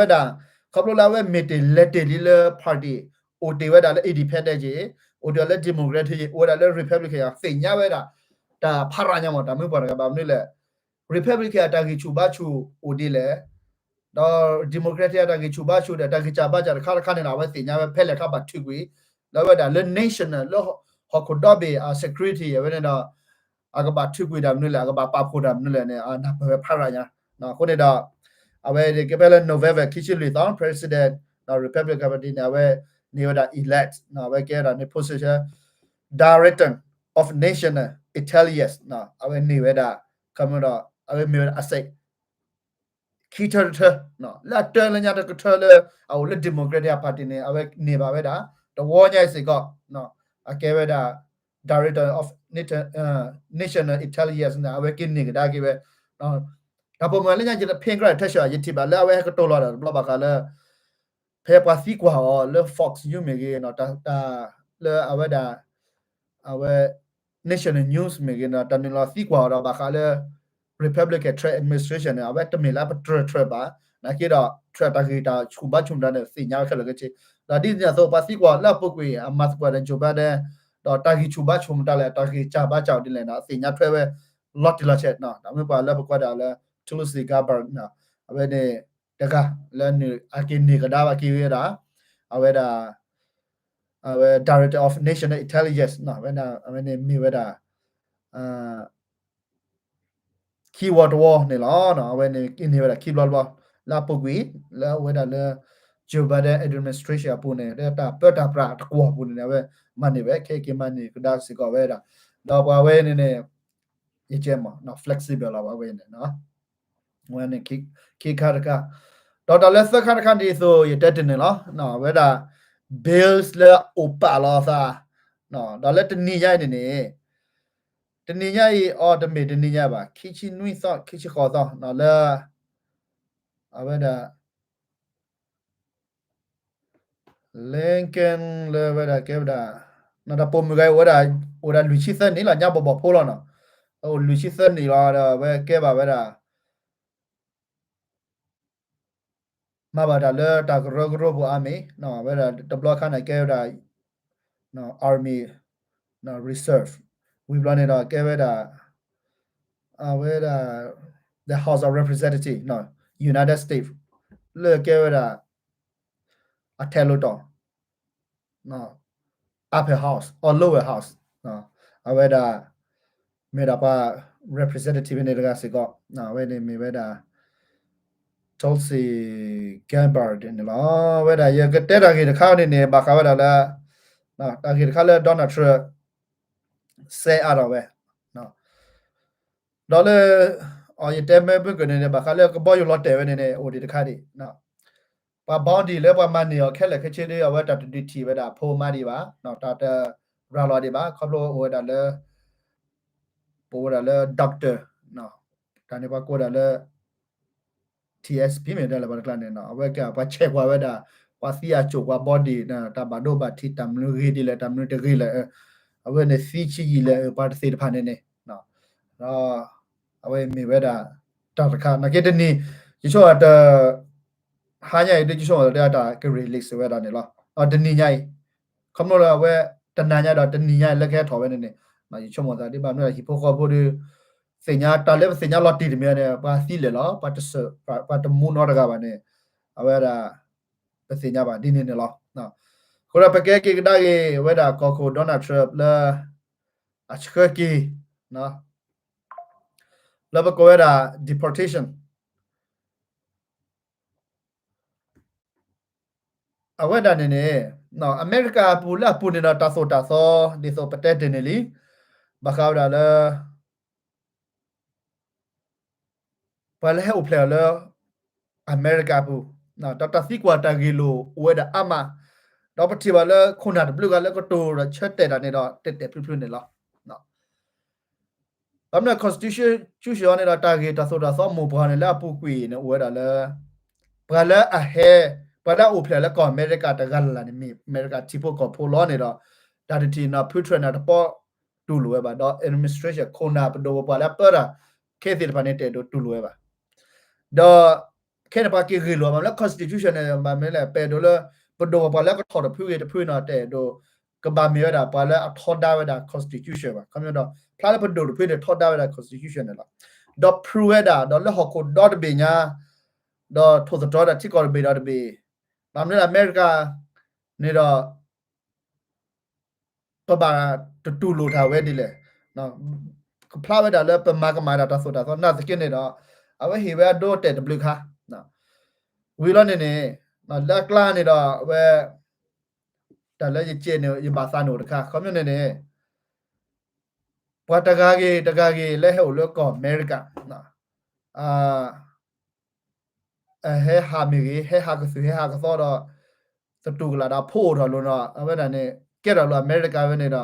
ဖျိလၢအဝဲမ့ၢ်တ့ၢ်လဲၤတ့ၢ်လံလၢ party အိၣ်တ့ၢ်ဝဲဒၣ်လၢ independent ယ့ၣ် အိၣ်တ့ၢ်လၢ democratic ယ့ၣ် အိၣ်ဝဲဒၣ်လၢ republican ယ့ၣ် သ့ၣ်ညါဝဲဒၣ် တၢ်ဖးရၤညါမး တၢ်မုၢ်ပှၢ်တဂၤဘၣ်မနုၤလဲၣ် Republican အတၢ်ဂံၢ်ဆူၣ်ဘါဆူၣ်အိၣ်ဒ်လဲၣ်, ဒီး Democratic အတၢ်ဂံၢ်ဆူၣ်ဘါဆူၣ်ဒီး တၢ်ဂံၢ်စၢ်ဘါစၢ်တခါတခါန့ၣ်ဒီး အဝဲသ့ၣ်ညါဝဲဖဲလဲၣ်ခါဘၣ်ထုးကွံာ်, လၢအဝဲဒၣ်လၢ national လၢဟီၣ်ခိၣ်ဒီဘ့ၣ်အ security အဝဲန့ၣ်ဒီး အကဘၣ်ထုးကွံာ်တၢ်မနုၤလဲၣ်, အကဘၣ်ပာ်ဖှိၣ်တၢ်မနုၤလဲၣ်န့ၣ် အနၢ်ပၢၢ်ဝဲဖးရၤညါ. အဃိန့ၣ်ဒီး အဝဲကဲဖဲလၢ November ခံဆံလွံၢ်သီ President ဒီး Republican Party န့ၣ် အဝဲန့ၢ်ဝဲဒၣ် elect အဝဲကဲဒၣ်န့ၣ် position Director of National Intelligence အဝဲန့ၢ်ဝဲဒၣ် ခီမဒီး အဝဲမ့ၢ်ဝဲဒၣ်အစဲး ခံထၢတထၢ လၢအတၢလၢညါတကထၢလၢ အအိၣ်လၢ Democratic Party န့ၣ် အဝဲန့ၢ်ဘၣ်ဝဲဒၣ် တဝီညါအံၤစ့ၢ်ကီး အကဲဝဲဒၣ် Director of Nat- National Intelligence န့ၣ် အဝဲက့ၤန့ၢ်ကဒါက့ၤဝဲ တၢ်ပိာ်မုၣ်လၢညါယတဖ့ကြၢးထၢဆှၢ ယထံၣ်ဘၣ်လၢအဝဲဟဲကတိၤလီၤဒီးတဘျီဘၣ်ဃးလၢ ဖဲပှၤသံကွၢ်အီၤလၢ Fox News မ့ၢ်ဂ့ၤ တၢ်လၢအဝဲဒၣ် အဝဲ National News မ့ၢ်ဂ့ၤန့ၣ် တၢ်နုာ်လီၤသံကွၢ်အီၤဒီးဘၣ်ဃးလၢ Republican Trump administration န့ၣ် အဝဲတမ့ၢ်လၢအပတြၢၤ Trump ဘၣ်, နာ်က့ဒီး Trump တၢ်ဂ့ၢ်တၢ်ဆူၣ်ဘါဆူၣ်မတၤန့ၣ် သ့ၣ်ညါဝဲခဲလၢာ်ခဲဆ့, ဒီးဒ်န့ၣ်အသိး ပှၤသံကွၢ်လၢအပူၤကွံာ် အမၤသကိးဒီး Joe Biden ဒီးတၢ်ဂံၢ်ဆူၣ်ဘါဆူၣ်မတၤလဲၣ် တၢ်ဂံၢ်စၢ်ဘါစၢ်ဒ်လဲၣ်န့ၣ် အသ့ၣ်ညါထွဲဝဲ လီၤတံၢ်လီၤဆဲး, ဒီးမ့ၢ်ပှၤလၢပကွၢ်ဒၣ်လၢ Tulsi Gabbard န့ၣ် အဝဲန့ၣ် တဂၤလၢ အက့ၤန့ၢ်ကဒါဘၣ်က့ၤဝဲဒၣ် အဝဲဒၣ် အဝဲ Director of National Intelligence အဝဲန့ၣ်မ့ၢ်ဝဲဒၣ် ခံဝီတဝီန့ၣ်လီၤ. အဝဲန့ၣ်က့ၤန့ၢ်ဝဲဒၣ်ခံဘျီတဘျီ လၢအပူၤကွံာ် လၢအဝဲဒၣ်လၢ Joe Biden administration အပူၤန့ၣ် လၢတၢ်ပၢတၢ်ပြးတကွီၢ်အပူၤန့ၣ် အဝဲမၤန့ၢ်ဝဲ ခဲအံၤက့ၤမၤန့ၢ်ကဒါစ့ၢ်ကီးဝဲဒၣ်, ဒီးပှၤဝဲန့ၣ်န့ၣ် ယကဲမး flexible လီၤ ပှၤဝဲန့ၣ် ဝဲန့ၣ် ခံခါတခါ, ဒီးတၢ်လၢသၢခါတခါဒ်သိး ယတဲတ့ၢ်န့ၣ်လီၤ. အဝဲဒၣ် bills လၢအအိၣ်ပာ်လီၤအသး, ဒီးလၢတနံၤညါအံၤန့ၣ်န့ၣ်, တနံၤညါအံၤ အီ တမ့ၢ်တနံၤညါဘၣ်, ခံဆံနွံသီ ခံဆံဃိးသီ လၢ အဝဲဒၣ် Lincoln လၢဝဲဒၣ်ကဲဝဲဒၣ် တၢ်ပိာ်မုၣ်ဂၤအံၤ အိၣ်ဝဲဒၣ် အိၣ်ဒၣ်လွံၢ်ဆံသၢနံၣ်လီၤ ညါဘီၣ်ဘီၣ်ဖိလီၤနီၤ, အိၣ်လွံၢ်ဆံသၢနံၣ်လီၤ ဒီးအဝဲကဲဘၣ်ဝဲဒၣ် မၤဘၣ်တၢ်လၢတၢ်ကရၢကရိပူၤအါမံၤ, ဝဲဒၣ်တဘျီခါန့ၣ် ကဲဝဲဒၣ် Army Reserve, ဝံၤဘျီန့ၣ်ဒီးကဲဝဲဒၣ် အဝဲဒၣ် the House of Representative, United States, လၢကဲဝဲဒၣ် အထဲလွှတ်တော် upper house or lower house, အဝဲဒၣ် မ့ၢ်ဒၣ်ပှၤ representative န့ၣ်တဂၤစ့ၢ်ကီး, အဝဲန့ၣ်မ့ၢ်ဝဲဒၣ် Tulsi Gabbard န့ၣ်လီၤ. ဝဲဒၣ်ယကတဲတၢ်ဂ့ၢ်တခါန့ၣ်န့ၣ် ဘၣ်ဃးဝဲဒၣ်လၢ တၢ်ဂ့ၢ်တခါလၢ Donald Trump စဲးအါထီၣ်ဝဲ ဒီးလၢ ယတဲမ့ၢ်ဘုကၢၢ်န့ၣ်န့ၣ် ဘၣ်ဃးလၢကဘီယူၤလီၤတဲာ်ဝဲန့ၣ်န့ၣ် အိၣ်ဒံးတခါဒံး, ပှၤ bounty လၢပှၤမၤန့ၢ်အီၤခဲလၢာ်ခဲဆ့ဒီး အဝဲတၢ်တဒုးထံၣ်ဝဲဒၣ်အဖိမါဒံးဘၣ်, တၢ်တရၤလီၤဒံးဘၣ်, ခီဖျိအိၣ်ဝဲဒၣ်လၢ ပအိၣ်ဝဲဒၣ်လၢ doctor, တၢ်န့ၣ်ပှၤကိးဒၣ်လၢ TSP မ့ၢ်တဲလၢပှၤတကျါန့ၣ်နီၤ, အဝဲကဲပှၤဆဲးကွၢ်ဝဲဒၣ် ပှၤသံအစိၣ် ပှၤ body တၢ်ဘၣ်ဒိဘၣ်ထံး တၢ်မနုၤဂ့ၤဒ်လဲၣ် တၢ်မနုၤတဂ့ၤလဲၣ်, အဝဲန့ၣ်သံဆံးယံာ်လဲၣ် ပှၤတသ့ၣ်တဖၣ်န့ၣ်န့ၣ်, ဒီး အဝဲမ့ၢ်ဝဲဒၣ် တၢ်တခါ နာ်က့တနံၤ ယဆိကမိၣ်တ ဟါညါအံၤဒ်ယဆိကမိၣ်တၢ်တၢ်က release ဝဲဒၣ်န့ၣ်လီၤ. တနံၤညါအံၤ ခီဖျိလၢအဝဲ တနၤညါဒီးတနံၤညါလၢကဟဲထီၣ်ဝဲန့ၣ်န့ၣ် ယဆိကမိၣ်သးဒ်ဘၣ်မနုၤ ဟံၣ်ဖိဃီဖိဒီး သ့ၣ်ညါတၢ်လၢပသ့ၣ်ညါလီၤတံၢ်တမံၤန့ၣ် ပှၤသံလဲၣ်လီၤ ပှၤတစၢၣ် ပှၤတမူနီတဂၤဘၣ်န့ၣ် အဝဲဒၣ် ပသ့ၣ်ညါဘၣ်ဒ်န့ၣ်န့ၣ်လီၤ. အဃိဒီးပကဲက့ၤကဒါက့ၤဝဲဒၣ်ကီၢ်ခိၣ် Donald Trump လၢ အဆှၢက့ၤ လၢပကိးဝဲဒၣ် deportation အဝဲဒၣ်န့ၣ်န့ၣ် အမဲရကၤအပူၤလၢအပူၤန့ၣ်ဒီး တၢ်သိၣ်တၢ်သီ ဒ်သိးပတဲတ့ၢ်န့ၣ်လံ ဘၣ်ဃးဝဲဒၣ်လၢ ပှၤလၢဟဲအိၣ်ဖျဲၣ်အီၤလၢ အမဲရကၤအပူၤ ဒီးတၢ်သံကွၢ်တၢ်ဂ့ၢ်လိာ်အိၣ်ဝဲဒၣ်အါမး ဒီးပထံၣ်ဘၣ်လၢခိၣ်နၢ်တဘျုးဂၤလၢကတိၤဒီးဆၢတဲာ်တၢ်န့ၣ်ဒီး တဲာ်တဲာ်ဖျုးဖျုးန့ၣ်လီၤ. ဘၣ်မနုၤ constitution အီၤန့ၣ်ဒီး တၢ်ဂ့ၢ်တၢ်သိၣ်တၢ်သီမိၢ်ပှၢ်န့ၣ် လၢအပူၤကွံာ်န့ၣ် အိၣ်ဝဲဒၣ်လၢ ပှၤလၢအဟဲ ပှၤလၢအအိၣ်ဖျဲၣ်လၢကီၢ်အမဲရကၤတဂၤလၢ်လၢ်န့ၣ် မ့ၢ်အမဲရကၤထံဖိကီၢ်ဖိလီၤန့ၣ်ဒီး တၢ်တထံၣ်န့ၣ် ဖုထြဲးန့ၣ် တပီတူၢ်လိာ်ဝဲဘၣ် ဒီး administration ခိၣ်နၢ်ပဒိၣ်ပပှၢ်လၢအပၢတၢ် ခဲသ့ၣ်တဖၣ်န့ၣ် တအဲၣ်ဒိးတူၢ်လိာ်ဝဲဘၣ်. ဒီး ခဲန့ၣ်ပှၤက့ၤဂ့ၢ်လိာ်ဘၣ်မနုၤလၢ constitution န့ၣ် ဘၣ်မနုၤလဲၣ် ပအဲၣ်ဒိးလၢ ပဒိၣ်ပပှၢ်လၢကထီၣ်တဖုဂ့ၤတဖုန့ၣ် တအဲၣ်ဒိး ကဘၣ်မ့ၢ်ဝဲဒၣ်ပှၤလၢအထီဒါဝဲဒၣ် constitution ဘၣ်. ခီဖျိဒီး ဖျါလၢပဒိၣ်တဖုန့ၣ် ထီဒါဝဲဒၣ် constitution န့ၣ်လီၤ. ဒီး prove ဝဲဒၣ် ဒီးလၢဟီၣ်ခိၣ်ဒီတဘ့ၣ်ညါ ဒီးထိၣ်သတြီၤဒၣ်ထံကီၢ်တဘ့ၣ်ဒီးတဘ့ၣ်, ဘၣ်မနုၤလၢအမဲရကၤန့ၣ်ဒီး ပဘၣ်တတူၢ်လိာ်တၢ်ဝဲဒ်လဲၣ်, ကဖျါဝဲဒၣ်လၢပမၤကမၣ်ဒၣ်တၢ်သိၣ်တၢ်သီနာ်သက့န့ၣ်ဒီး အဝဲဟ့ၣ်ဝဲအဒိတဲာ်တဘျုးခါ, ဝံၤလီၤန့ၣ်န့ၣ် လၢအကျါန့ၣ်ဒီးအဝဲ တၢ်လၢယကဲန့ၣ် ယဘၣ်သးန့ၣ်အိၣ်တခါ ခီပညီန့ၣ်န့ၣ် ပှၤတဂၤဂ့ၤတဂၤဂ့ၤလၢဟဲအိၣ်လၢကီၢ်အမဲရကၤ အဟဲဟးမ့ၢ်ဂ့ၤ ဟဲဟးကသုၣ်ဟဲဟးကသီဒီး သတူၢ်ကလာ်ဒီးအဖိအိၣ်ထီၣ်လိၤဒီး အဝဲဒၣ်န့ၣ် ကဲထီၣ်လိၤအမဲရကၤဝဲန့ၣ်ဒီး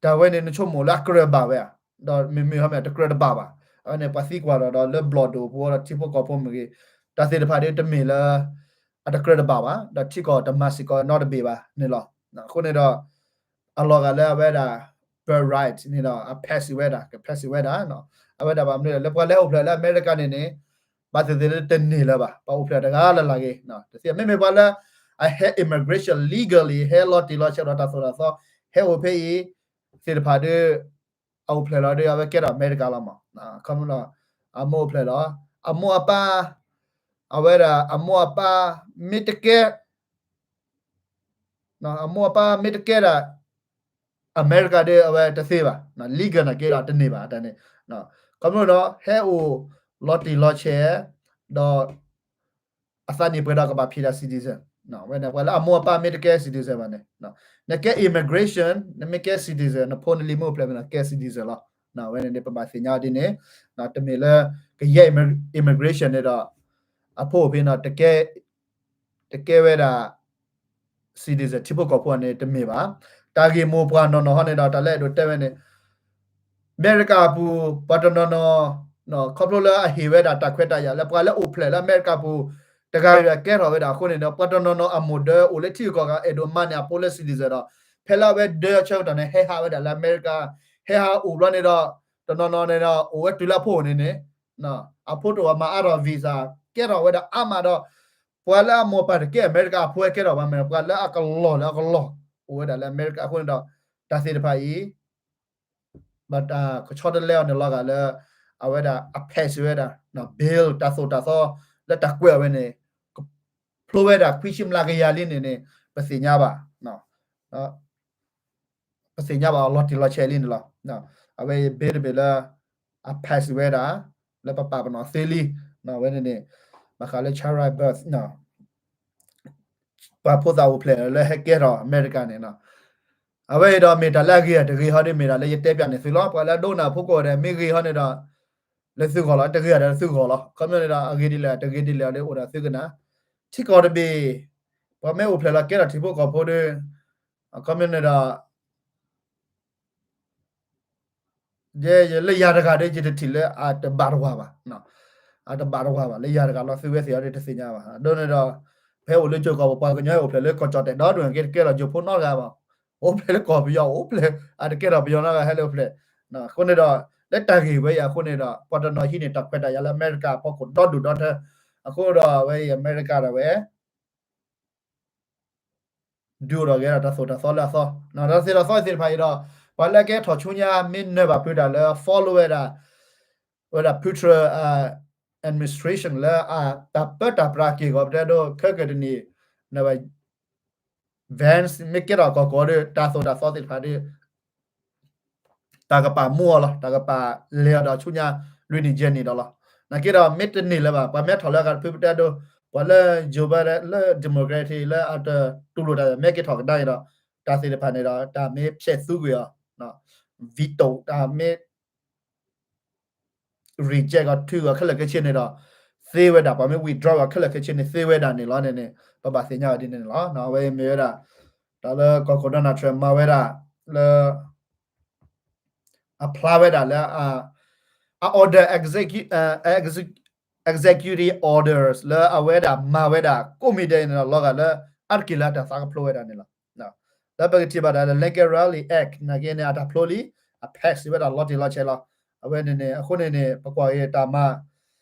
တၢ်ဝဲန့ၣ်နဆိကမိၣ်လၢအကြၢးဘၣ်ဝဲဧါ, ဒီးမ့မ့ၢ်ဟီမ့ၢ်တကြၢးတဘၣ်ဘၣ်, အဝဲန့ၣ်ပှၤသံကွၢ်ဒီး ဒီးလၢဘျီၣ်ဒိၣ်ဖိဒီးထံဖိကီၢ်ဖိမ့ၢ်ဂ့ၤ, တၢ်သ့ၣ်တဖၣ်ဒ်တမ့ၢ်လၢ အတကြၢးတဘၣ်ဘၣ်, ဒီးထံကီၢ်တမၤစ့ၢ်ကီးနီတဘ့ၣ်ဘၣ်န့ၣ်လီၤ. အဃိန့ၣ်ဒီး အလီၤဂာ်လၢအဝဲဒၣ် birthright န့ၣ်ဒီး အ pass ဝဲဒၣ် က pass ဝဲဒၣ်, အဝဲဒၣ်ဘၣ်မနုၤလဲၣ် လၢပှၤလၢဟဲအိၣ်ဖျဲၣ်လၢအမဲရကၤန့ၣ်န့ၣ် ဘၣ်သ့ၣ်သ့ၣ်လၢတန့ၢ်လၢၤဘၣ်, ပှၤအိၣ်ဖျဲၣ်တဂၤလၢ်လၢ်ဂ့ၤ, တသ့ မ့မ့ၢ်ပှၤလၢ အဟဲ immigration legally ဟဲလီၤတံၢ်လီၤဆဲးဒီးတၢ်သိၣ်တၢ်သီ ဟဲအိၣ်ဖဲအံၤ သ့ၣ်တဖၣ်ဒီး အအိၣ်ဖျဲၣ်လီၤဒီး အဝဲကဲထီၣ်အမဲရကၤလီၤမး, ခီဖျိလၢ အမိၢ်အိၣ်ဖျဲၣ်လီၤ, အမိၢ်အပၢ် အဝဲဒၣ်အမိၢ်အပၢ် မ့ၢ်တကဲ အမိၢ်အပၢ်မ့ၢ်တကဲဒၣ် အမဲရကၤဒီး အဝဲတသ့ဘၣ်, legal နာ်က့ဒီးတန့ၢ်ဘၣ်တၢ်န့ၣ်, ခီဖျိဒီး ဟဲအိၣ်လီၤတံၢ်လီၤဆဲး ဒီး အသးနံၣ်ပှဲၤဒီးကဘၣ်ဖံးတၢ် citizen, ဝဲန့ၣ် ပှၤလၢအမိၢ်အပၢ်မ့ၢ်တကဲ citizen ဘၣ်န့ၣ်, နကဲ immigration နမ့ၢ်ကဲ citizen နဖိနလံၤမ့ၢ်အိၣ်ဖျဲၣ်မ့ၢ်ဒီးကဲ citizen လီၤ, ဝဲန့ၣ်န့ၣ် ပဘၣ်သ့ၣ်ညါအီၤဒ်န့ၣ်, တမ့ၢ်လၢ ကယဲၢ် immigration န့ၣ်ဒီး အဖိအဖံန့ၣ် တကဲဝဲဒၣ် citizen ထံဖိကီၢ်ဖိန့ၣ်တမ့ၢ်ဘၣ်, တၢ်ဂ့ၢ်မိၢ်ပှၢ်နီၢ်နီၢ်ဟီန့ၣ်ဒီး တၢ်လၢအဲၣ်ဒိးတဲဝဲန့ၣ် အမဲရကၤအပူၤ ပှၤတနီၤနီၤ ခီဖျိလၢအဟ့ၣ်ဝဲဒၣ်တၢ်ခွဲးတၢ်ယာ်လၢပှၤလၢအိၣ်ဖျဲၣ်လၢအမဲရကၤအပူၤ တဂၤဂ့ၤကဲထီၣ်ဝဲဒၣ်အဃိန့ၣ်ဒီး ပှၤတနီၤနီၤအမိၢ်ဒၢအိၣ်လၢထံဂုၤကီၢ်ဂၤ အဲၣ်ဒိးမၤန့ၢ်အဖိလၢ citizen ဒီး ဖဲလၢအဝဲဒၢအဆၢကတီၢ်န့ၣ် ဟဲဟးဝဲဒၣ်လၢအမဲရကၤ, ဟဲဟးအိၣ်ဘျီန့ၣ်ဒီး တနီၤနီၤန့ၣ်ဒီး အိၣ်ဝဲတုၤလၢအဖိအိၣ်န့ၣ်န့ၣ် အဖိတအိၣ်မၤအါထီၣ် visa ကဲထီၣ်ဝဲဒၣ်အါမးဒီး ပှၤလၢအမိၢ်ပၢ်တကဲအမဲရကၤအဖိဟဲကဲထီၣ်ဘၣ်မ့ၢ် ပှၤလၢအကလီၢ်လၢအကလီၢ် အိၣ်ဝဲဒၣ်လၢအမဲရကၤအဃိန့ၣ်ဒီး တၢ်သ့ၣ်တဖၣ်အံၤ ဘၣ်တၢ်ကဆီတလဲအီၤန့ၣ်လီၤဂာ်လၢ အဝဲဒၣ်အ pass ဝဲဒၣ် bill တၢ်သိၣ်တၢ်သီ လၢတၢ်ကွဲးအီၤဝဲန့ၣ် ဖျိဝဲဒၣ်ခွံဆံမျးကယၤလံန့ၣ်န့ၣ် ပသ့ၣ်ညါဘၣ်, ပသ့ၣ်ညါဘၣ်အီၤလီၤတံၢ်လီၤဆဲးလံန့ၣ်လီၤ. အဝဲ bill တဘ့ၣ်လၢ အ pass ဝဲဒၣ် လၢပပာ်ပနီၣ်သ့လံ, ဝဲန့ၣ်န့ၣ် ဘၣ်ဃးလၢ child right birth ပှၤဖိသၣ်အိၣ်ဖျဲၣ်လၢဟဲကဲထီၣ်အမဲရကၤန့ၣ် အဝဲအံၤဒီးမ့ၢ်တၢ်လၢအဂ့ၤတဂ့ၤဟီဒ်မ့ၢ်ဒၣ်လၢယတဲပၠးန့ၣ်သုလီၤ. ပှၤလၢအဒိကနၣ်ဖိကီၢ်ဒီး မ့ၢ်ဂ့ၤဟီန့ၣ်ဒီး လၢသုဂီၢ်လီၤ, တဂ့ၤဒီးသုဂီၢ်လီၤ. ခီမ့ၢ်န့ၣ်ဒီး အဂ့ၤဒ်လဲၣ်တဂ့ၤဒ်လဲၣ်ဒီးအိၣ်ဒၣ်သုကနၣ်. ထံကီၢ်တဘ့ၣ် ပှၤမ့ၢ်အိၣ်ဖျဲၣ်လီၤကဲထီၣ်ထံဖိကီၢ်ဖိဒီး ခီမ့ၢ်န့ၣ်ဒီး ယဲ လၢယၤတဂၤဒီး ယတထံၣ်လၢအတဘၣ်တဝၤဘၣ်, အတဘၣ်တဝၤဘၣ် လၢယၤတဂၤလီၤသုဝဲသ့ၣ်အီၤဒီးတသ့ၣ်ညါဘၣ်. ဒ်န့ၣ်ဒီး ဖဲအိၣ်လၢကၠိကီၢ်ပပှၤကညီအိၣ်ဖျဲၣ်လၢကီၢ်ကၠီၣ်တဲၣ်ဒီဒိၣ်က့တကဲထီၣ်ကၠိဖိနီတဂၤဘၣ်, အိၣ်ဖျဲၣ်လၢကီၢ်ပယီၤအိၣ်ဖျဲၣ် အတကဲထီၣ်ပယီၤနီတဂၤဟဲလၢအိၣ်ဖျဲၣ်. အဃိန့ၣ်ဒီး လၢတၢ်ဂ့ၢ်ဝဲအံၤအဃိန့ၣ်ဒီး ပှၤတနီၤဟံးန့ၢ်တၢ်ခွဲးတၢ်ယာ်လၢအမဲရကၤအဖီခိၣ်ဒီဒိၣ်ဒီထၢ, အဃိဒီးအဝဲအံၤအမဲရကၤဒၣ်ဝဲ ဒုးအိၣ်ထီၣ်က့ၤဒၣ်တၢ်သိၣ်တၢ်သီလၢအသီ, တၢ်သိၣ်တၢ်သီသ့ၣ်တဖၣ်အံၤဒီး ပှၤလၢအကဲထီၣ်ဆူညါမ့ၢ်နၢ်ဘၣ်ဖုးတၢ်လၢ follow ဝဲဒၣ် ဝဲဒၣ် Putin administration လၢအတၢ်ပၢတၢ်ပြးက့ၢ်ဂီၤပတဲဒိ ခဲကတနံၣ် နၢ်ဘၣ် Vance မ့ၢ်ကဲထီၣ်ကီၢ်ကီၢ်ဒီး တၢ်သိၣ်တၢ်သီသ့ၣ်တဖၣ်ဒီး တၢ်ကပာ်မူအီၤလီၤ, တၢ်ကပာ်လဲၤအီၤဒီးဆူညါလွံၢ်နံၣ်ယဲၢ်နံၣ်ဒီးလီၤ. နာ်က့ဒီး မ့ၢ်တန့ၢ်လၢၤဘၣ်, ပှၤမ့ၢ်ထီၣ်လၢအဂၤတဖုပတဲဒိ ပှၤလၢ Joe Biden လၢ Democrat လၢအတတူၢ်လိာ်တၢ်မ့ၢ်က့ၤထီၣ်ကဒါက့ၤဒီး တၢ်သ့ၣ်တဖၣ်န့ၣ်ဒီး တၢ်မ့ၢ်ဖျဲးသူကွံာ်အီၤ veto တၢ်မ့ၢ် reject အီၤထုးအီၤခဲလၢာ်ခဲဆ့န့ၣ်ဒီး သ့ဝဲဒၣ်, ပှၤမ့ၢ် withdraw အီၤခဲလၢာ်ခဲဆ့န့ၣ် သ့ဝဲဒၣ်န့ၣ်လီၤန့ၣ်န့ၣ် ပဘၣ်သ့ၣ်ညါဝဲဒ်န့ၣ်န့ၣ်လီၤ. အဝဲမ့ၢ်ဝဲဒၣ် တၢ်လၢကီၢ်ခိၣ် Donald Trump မၤဝဲဒၣ်လၢ အဖျါဝဲဒၣ်လၢ အ order execu- executive orders လၢအဝဲဒၣ်မၤဝဲဒၣ်ကိးမံၤဒဲးန့ၣ်ဒီး လီၤဂာ်လၢအါတက့ၢ်လၢအတၢ်သးကဖျိဝဲဒၣ်န့ၣ်လီၤ. လၢပကထံၣ်ဘၣ်ဒၣ်လၢ Lincoln Riley Act နာ်က့န့ၣ် အတၢ်ဖျိလံ, အ pass ဝဲဒၣ်လီၤတံၢ်လီၤဆဲးလီၤ. အဝဲန့ၣ်န့ၣ် အဃိန့ၣ်န့ၣ် ပကွၢ်က့ၤတၢ်မၤ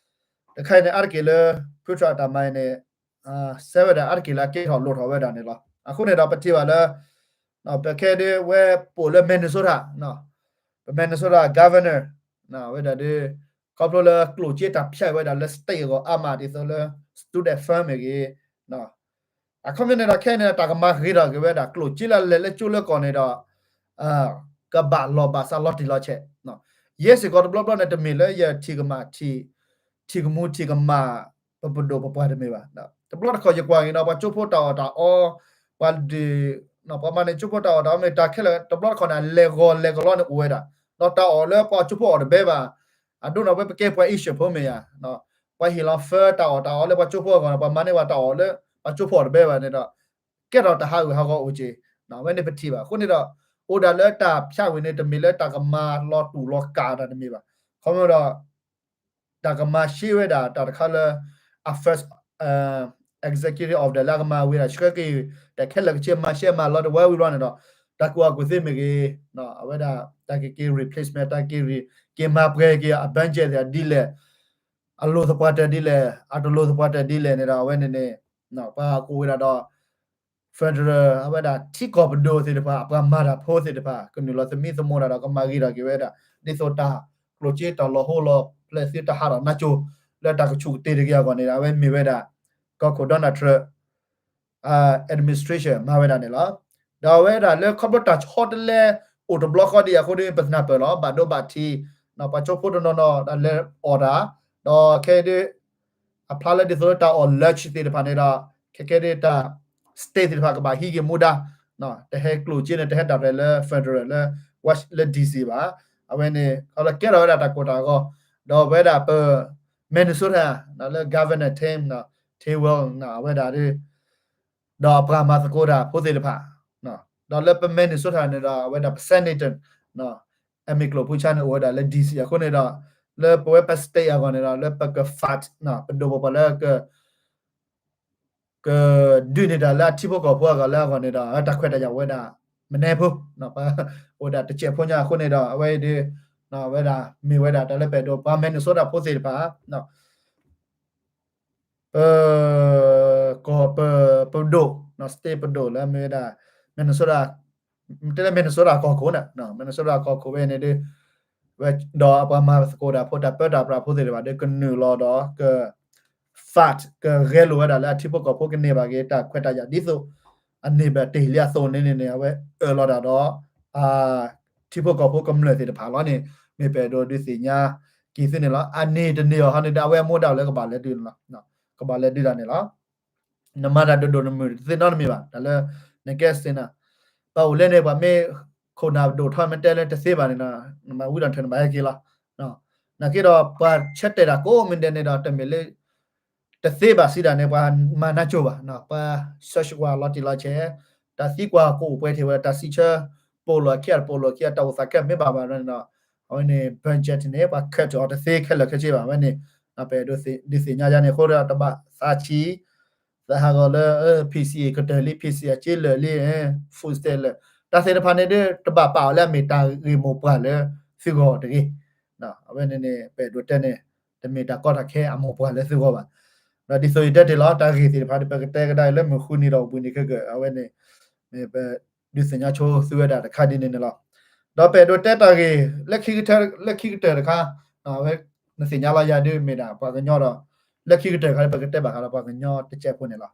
တခါအံၤန့ၣ် အါတက့ၢ်လၢ Putin အတၢ်မၤအံၤန့ၣ် စဲဝဲဒၣ်အါတက့ၢ်လၢအကဲထီၣ်လိၣ်ထီၣ်ဝဲဒၣ်န့ၣ်လီၤ. အဃိန့ၣ်ဒီးပထံၣ်ဘၣ်လၢ ပခဲဒ်ဝဲပအိၣ်လၢ Minnesota, ပ Minnesota governor အဝဲဒၣ်ဒီး ခီဖျိလၢကျိၣ်စ့တၢ်ဖၠးဝဲဒၣ်လၢ state အဂီၢ်အါမးဒ်သိးလၢ Student Fund မ့ၢ်ဂ့ၤ, အခီပညီန့ၣ်ဒီး ခဲအံၤန့ၣ် တၢ်ကမၤဂ့ၤထီၣ်က့ၤဝဲဒၣ် ကျိၣ်စ့လၢလဲၤလၢကၠိလၢကီၢ်န့ၣ်ဒီး ကဘၣ်လီၢ်ဘၣ်စးလီၤတံၢ်လီၤဆဲး, ယဲစ့ၢ်ကီးတဘျီဘျီန့ၣ် တမ့ၢ်လၢယထံၣ်ကမၣ် ထံၣ်ကမူထံၣ်ကမၣ် ပပဒိၣ်ပပှၢ်တမ့ၢ်ဘၣ်. တဘျီတခီၣ်ယကွၢ်က့ၤဒီး ပှၤကၠိဖိတၢ်အီၣ်တၢ်အီ, ပှၤဒုး ပှၤမၤန့ၢ်ကၠိဖိတၢ်အီၣ်တၢ်အီမ့ၢ်တၢ်ခဲလၢာ် တဘျီတခီၣ်န့ၣ် အလဲၤဂီၤလဲၤကလီန့ၣ်အိၣ်ဝဲဒၣ်, ဒီးတၢ်အီၣ်လၢပှၤကၠိဖိအီၣ်တဘဲဘၣ်, အဒိန့ၣ် ဝဲပကဲပှၤ Asian ဖိမ့ၢ်ဧါ, ပှၤဟ့ၣ်လီၤ fund တၢ်အီၣ်တၢ်အီလၢပှၤကၠိဖိအဂီၢ်န့ၣ် ပှၤမၤန့ၢ်ပှၤတၢ်အီၣ်လၢ ပှၤကၠိဖိအီၣ်တဘဲဘၣ်န့ၣ်ဒီး ကဲထီၣ်တၢ်ဟးဂူာ်ဟးဂီၤအိၣ်က့ၤ, အဝဲန့ၣ်ပထံၣ်ဘၣ်. အဃိန့ၣ်ဒီး အိၣ်ဒၣ်လၢတၢ်ဖၠးဝံၤန့ၣ် တမ့ၢ်လၢတၢ်ကမၤလီၤတူာ်လီၤကာ်တၢ်တမ့ၢ်ဘၣ်. ခီဖျိဒီး တၢ်ကမၤရှဲဝဲဒၣ်တၢ်တခါလၢ အ first executive order လၢအကမၤဝံၤဒၣ် ဆှၢက့ၤ တၢ်ခဲလၢာ်ကဆ့ မၤရှဲမၤလီၤတဝဲဝံၤဘျီန့ၣ်ဒီး တၢ်ကူၣ်ဘၣ်ကူၣ်သ့မ့ၢ်ဂ့ၤ, အဝဲဒၣ် တၢ်ကက့ၤ replacement တၢ်က့ၤ က့ၤမၤပှဲၤက့ၤအ budget သ့ၣ်ဒ်လဲၣ်, အလိၣ်သပှၢ်တၢၢ်ဒ်လဲၣ်, အတလိၣ်သပှၢ်တၢၢ်ဒ်လဲၣ်န့ၣ်ဒီး အဝဲန့ၣ်န့ၣ် ပှၤကူၣ်ဝဲဒၣ်ဒီး federal အဝဲဒၣ်ထံကီၢ်ပဒိၣ်သ့ၣ်တဖၣ် အပှၤမၤတၢ်ဖိသ့ၣ်တဖၣ် ကနုာ်လီၤသမံသမိးတၢ်ဒီး ကမၤဂ့ၤထီၣ်က့ၤဝဲဒၣ် ဒ်သိးတၢ်ကျိၣ်စ့တၢ်လီၤဟိလီၤဖျဲးသုတဟးထီၣ်နါကၠိ လၢတၢ်ကဆူၣ်ကတ့ၢ်တဂ့ၤအဂီၢ်န့ၣ်ဒီး အဝဲမ့ၢ်ဝဲဒၣ် ကီၢ်ခိၣ် Donald Trump administration မၤဝဲဒၣ်န့ၣ်လီၤ. ဒီးအဝဲဒၣ်လၢခီဖျိတၢ်ဆီတလဲအိၣ်တဘျီဃီဒံးအဃိဒီး ပသနၢ်ပၢၢ်လီၤ ဘၣ်ဒိဘၣ်ထံး ပှၤကၠိဖိတနီၤနီၤဒၣ်လဲၤအီၣ်တၢ်, ဒီးခဲအံၤဒ် အဖျါလၢဒ်သိးလၢတၢ်အီၣ်လၢဆံသ့ၣ်တဖၣ်န့ၣ်ဒီး ခဲကဲဒ်တၢ် state သ့ၣ်တဖၣ်ကဘၣ်ဟံးက့ၤမူဒါ တဟဲကျိၣ်စ့န့ၣ် တဟဲဒၣ်ရဲၣ်လၢ federal လၢ Wash လၢ D C ဘၣ်. အဝဲန့ၣ် ခီဖျိကဲထီၣ်ဝဲဒၣ်တၢ်ကိၢ်တၢ်ဂီၤ ဒီးဝဲဒၣ်ပ Minnesota လၢ Governor Tim Tim Walz အဝဲဒၣ်ဒီး ဒီးအပှၤမၤသကိးတၢ်ဖိသ့ၣ်တဖၣ်, ဒီးလၢပ Minnesota န့ၣ်ဒီး အဝဲဒၣ်ပ senator အမ့ၢ်ကျိၣ်ဖုဆါန့ၣ် အိၣ်ဝဲဒၣ်လၢ D C အဃိန့ၣ်ဒီး လၢပဝဲပ state အဂီၢ်န့ၣ်ဒီး လၢပက fight ပဒိၣ်ပပှၢ်လၢ ကဒုးန့ၢ်တၢ်လၢအထံဖိကီၢ်ဖိအဂီၢ်လၢအဂီၢ်န့ၣ်ဒီး တၢ်ခွဲးတၢ်ယာ်ဝဲဒၣ် မနုၤဖိ အိၣ်ဝဲဒၣ်တစဲးဖိညါအဃိန့ၣ်ဒီး အဝဲအံၤဒီး ဝဲဒၣ်မ့ၢ်ဝဲဒၣ်တၢ်လၢပအဲၣ်ဒိးပှၤ Minnesota ဖိသ့ၣ်တဖၣ် ပ ကီၢ်ပ ပဒိၣ် state ပဒိၣ်လၢမ့ၢ်ဝဲဒၣ် Minnesota တဲလၢ Minnesota ကီၢ်ခိၣ်န့ၣ် Minnesota ကီၢ်ခိၣ်ဝဲန့ၣ်ဒီး ဒီးအပှၤမၤသကိးတၢ်ဖိ တၢ်ပၢတၢ်ပြးဖိသ့ၣ်တဖၣ်ဒီး ကနုာ်လီၤဒီးက fight ကဂဲၤလိာ်ဝဲဒၣ်လၢအထံဖိကီၢ်ဖိကန့ၢ်ဘၣ်က့ၤ တၢ်ခွဲးတၢ်ယာ်ဒ်သိး အန့ၢ်ဘၣ်တ့ၢ်လံအသိးန့ၣ်န့ၣ် အဝဲအၢၣ်လီၤတၢ်ဒီး ထံဖိကီၢ်ဖိကမျၢၢ်သ့ၣ်တဖၣ်လီၤန့ၣ် မ့ၢ်ပအဲၣ်ဒိးဒုးသ့ၣ်ညါက့ၤသုန့ၣ်လီၤ. အန့ၢ်တန့ၢ်အီၤဟီန့ၣ်ဒီး အဝဲအမူဒါလၢကဘၣ်လဲၤဒုးန့ၣ်လီၤ. ကဘၣ်လဲၤဒုးတၢ်န့ၣ်လီၤ. နမၤတၢ်ဒိၣ်ဒိၣ်နမုၢ်တသ့နီတမံၤဘၣ် တၢ်လၢ နကဲစ့နၤ ပှၤအိၣ်လၢန့ၣ် ပှၤမ့ၢ်ခိၣ်နၢ်ဒိၣ်ထီၣ်မ့ၢ်တဲလၢတသ့ဘၣ်န့ၣ် နမၤဝံၤဒီးထဲနဘၣ်ဟဲက့ၤလီၤ. နာ်က့ဒီးပှၤဆၢတဲာ်တၢ်ကိးမံၤဒဲးန့ၣ်ဒီး တမ့ၢ်လၢ တသ့ဘၣ်စံးဒၣ်န့ၣ် ပှၤမၤနါစိၤဘၣ် ပှၤ search ဝဲလီၤတံၢ်လီၤဆဲး တၢ်သံကွၢ်ကအိၣ်ပှဲၤထံၣ်ဝဲ တၢ်စံးဆၢ ပိာ်လိာ်ခံ ပိာ်လိာ်ခံ တၢ်အိၣ်သးခဲမ့ၢ်ဘၣ်ဘၣ်န့ၣ်ဒီး အဝဲန့ၣ် budget န့ၣ် ပှၤ cut အီၤတသ့ခဲလၢာ်ခဲဆ့ဘၣ် အဝဲန့ၣ် ပအဲၣ်ဒိးဒုးသ့ၣ်ညါယါန့ၣ် အဃိဒီး တဘၣ်သးဆံး သးဟးဂီၤလၢ PC ကတၢၢ်လံ PC အစ့လၢာ်လံ food stamp လၢာ် တၢ်သ့ၣ်တဖၣ်န့ၣ်ဒီး တဘၣ်ပာ်အီၤလၢအမ့ၢ်တၢ်ဂ့ၢ်မိၢ်ပှၢ်လၢသုဂီၢ်တဂ့ၤ. အဝဲန့ၣ်န့ၣ် ပအဲၣ်ဒိးတဲန့ၣ် တမ့ၢ်တၢ်ကီတၢ်ခဲအမိၢ်ပှၢ်လၢသုဂီၢ်ဘၣ်. ဒီးဒ်သိးယတဲတ့ၢ်လီၤ တၢ်ဂ့ၢ်သ့ၣ်တဖၣ်ဒီး ပကတဲကဒါအံၤလၢမုၢ်ဃုနံၤဒီး ပူၤနံၤခဲကၢၢ် အဝဲန့ၣ် မ့ၢ်ပဒုးသ့ၣ်ညါဆိသုဝဲဒၣ်တခါဒ်န့ၣ်န့ၣ်လီၤ. ဒီးပအဲၣ်ဒိးတဲတၢ်ဂ့ၢ် လၢခံကတၢၢ်တခါ အဝဲ နသ့ၣ်ညါလီၤယၤဒ်မ့ၢ်ဒၣ်ပှၤကညီဒီး လၢခံကတၢၢ်တခါ ပကတဲဘၣ်ဃးဒီးပှၤကညီတစဲးဖိန့ၣ်လီၤ.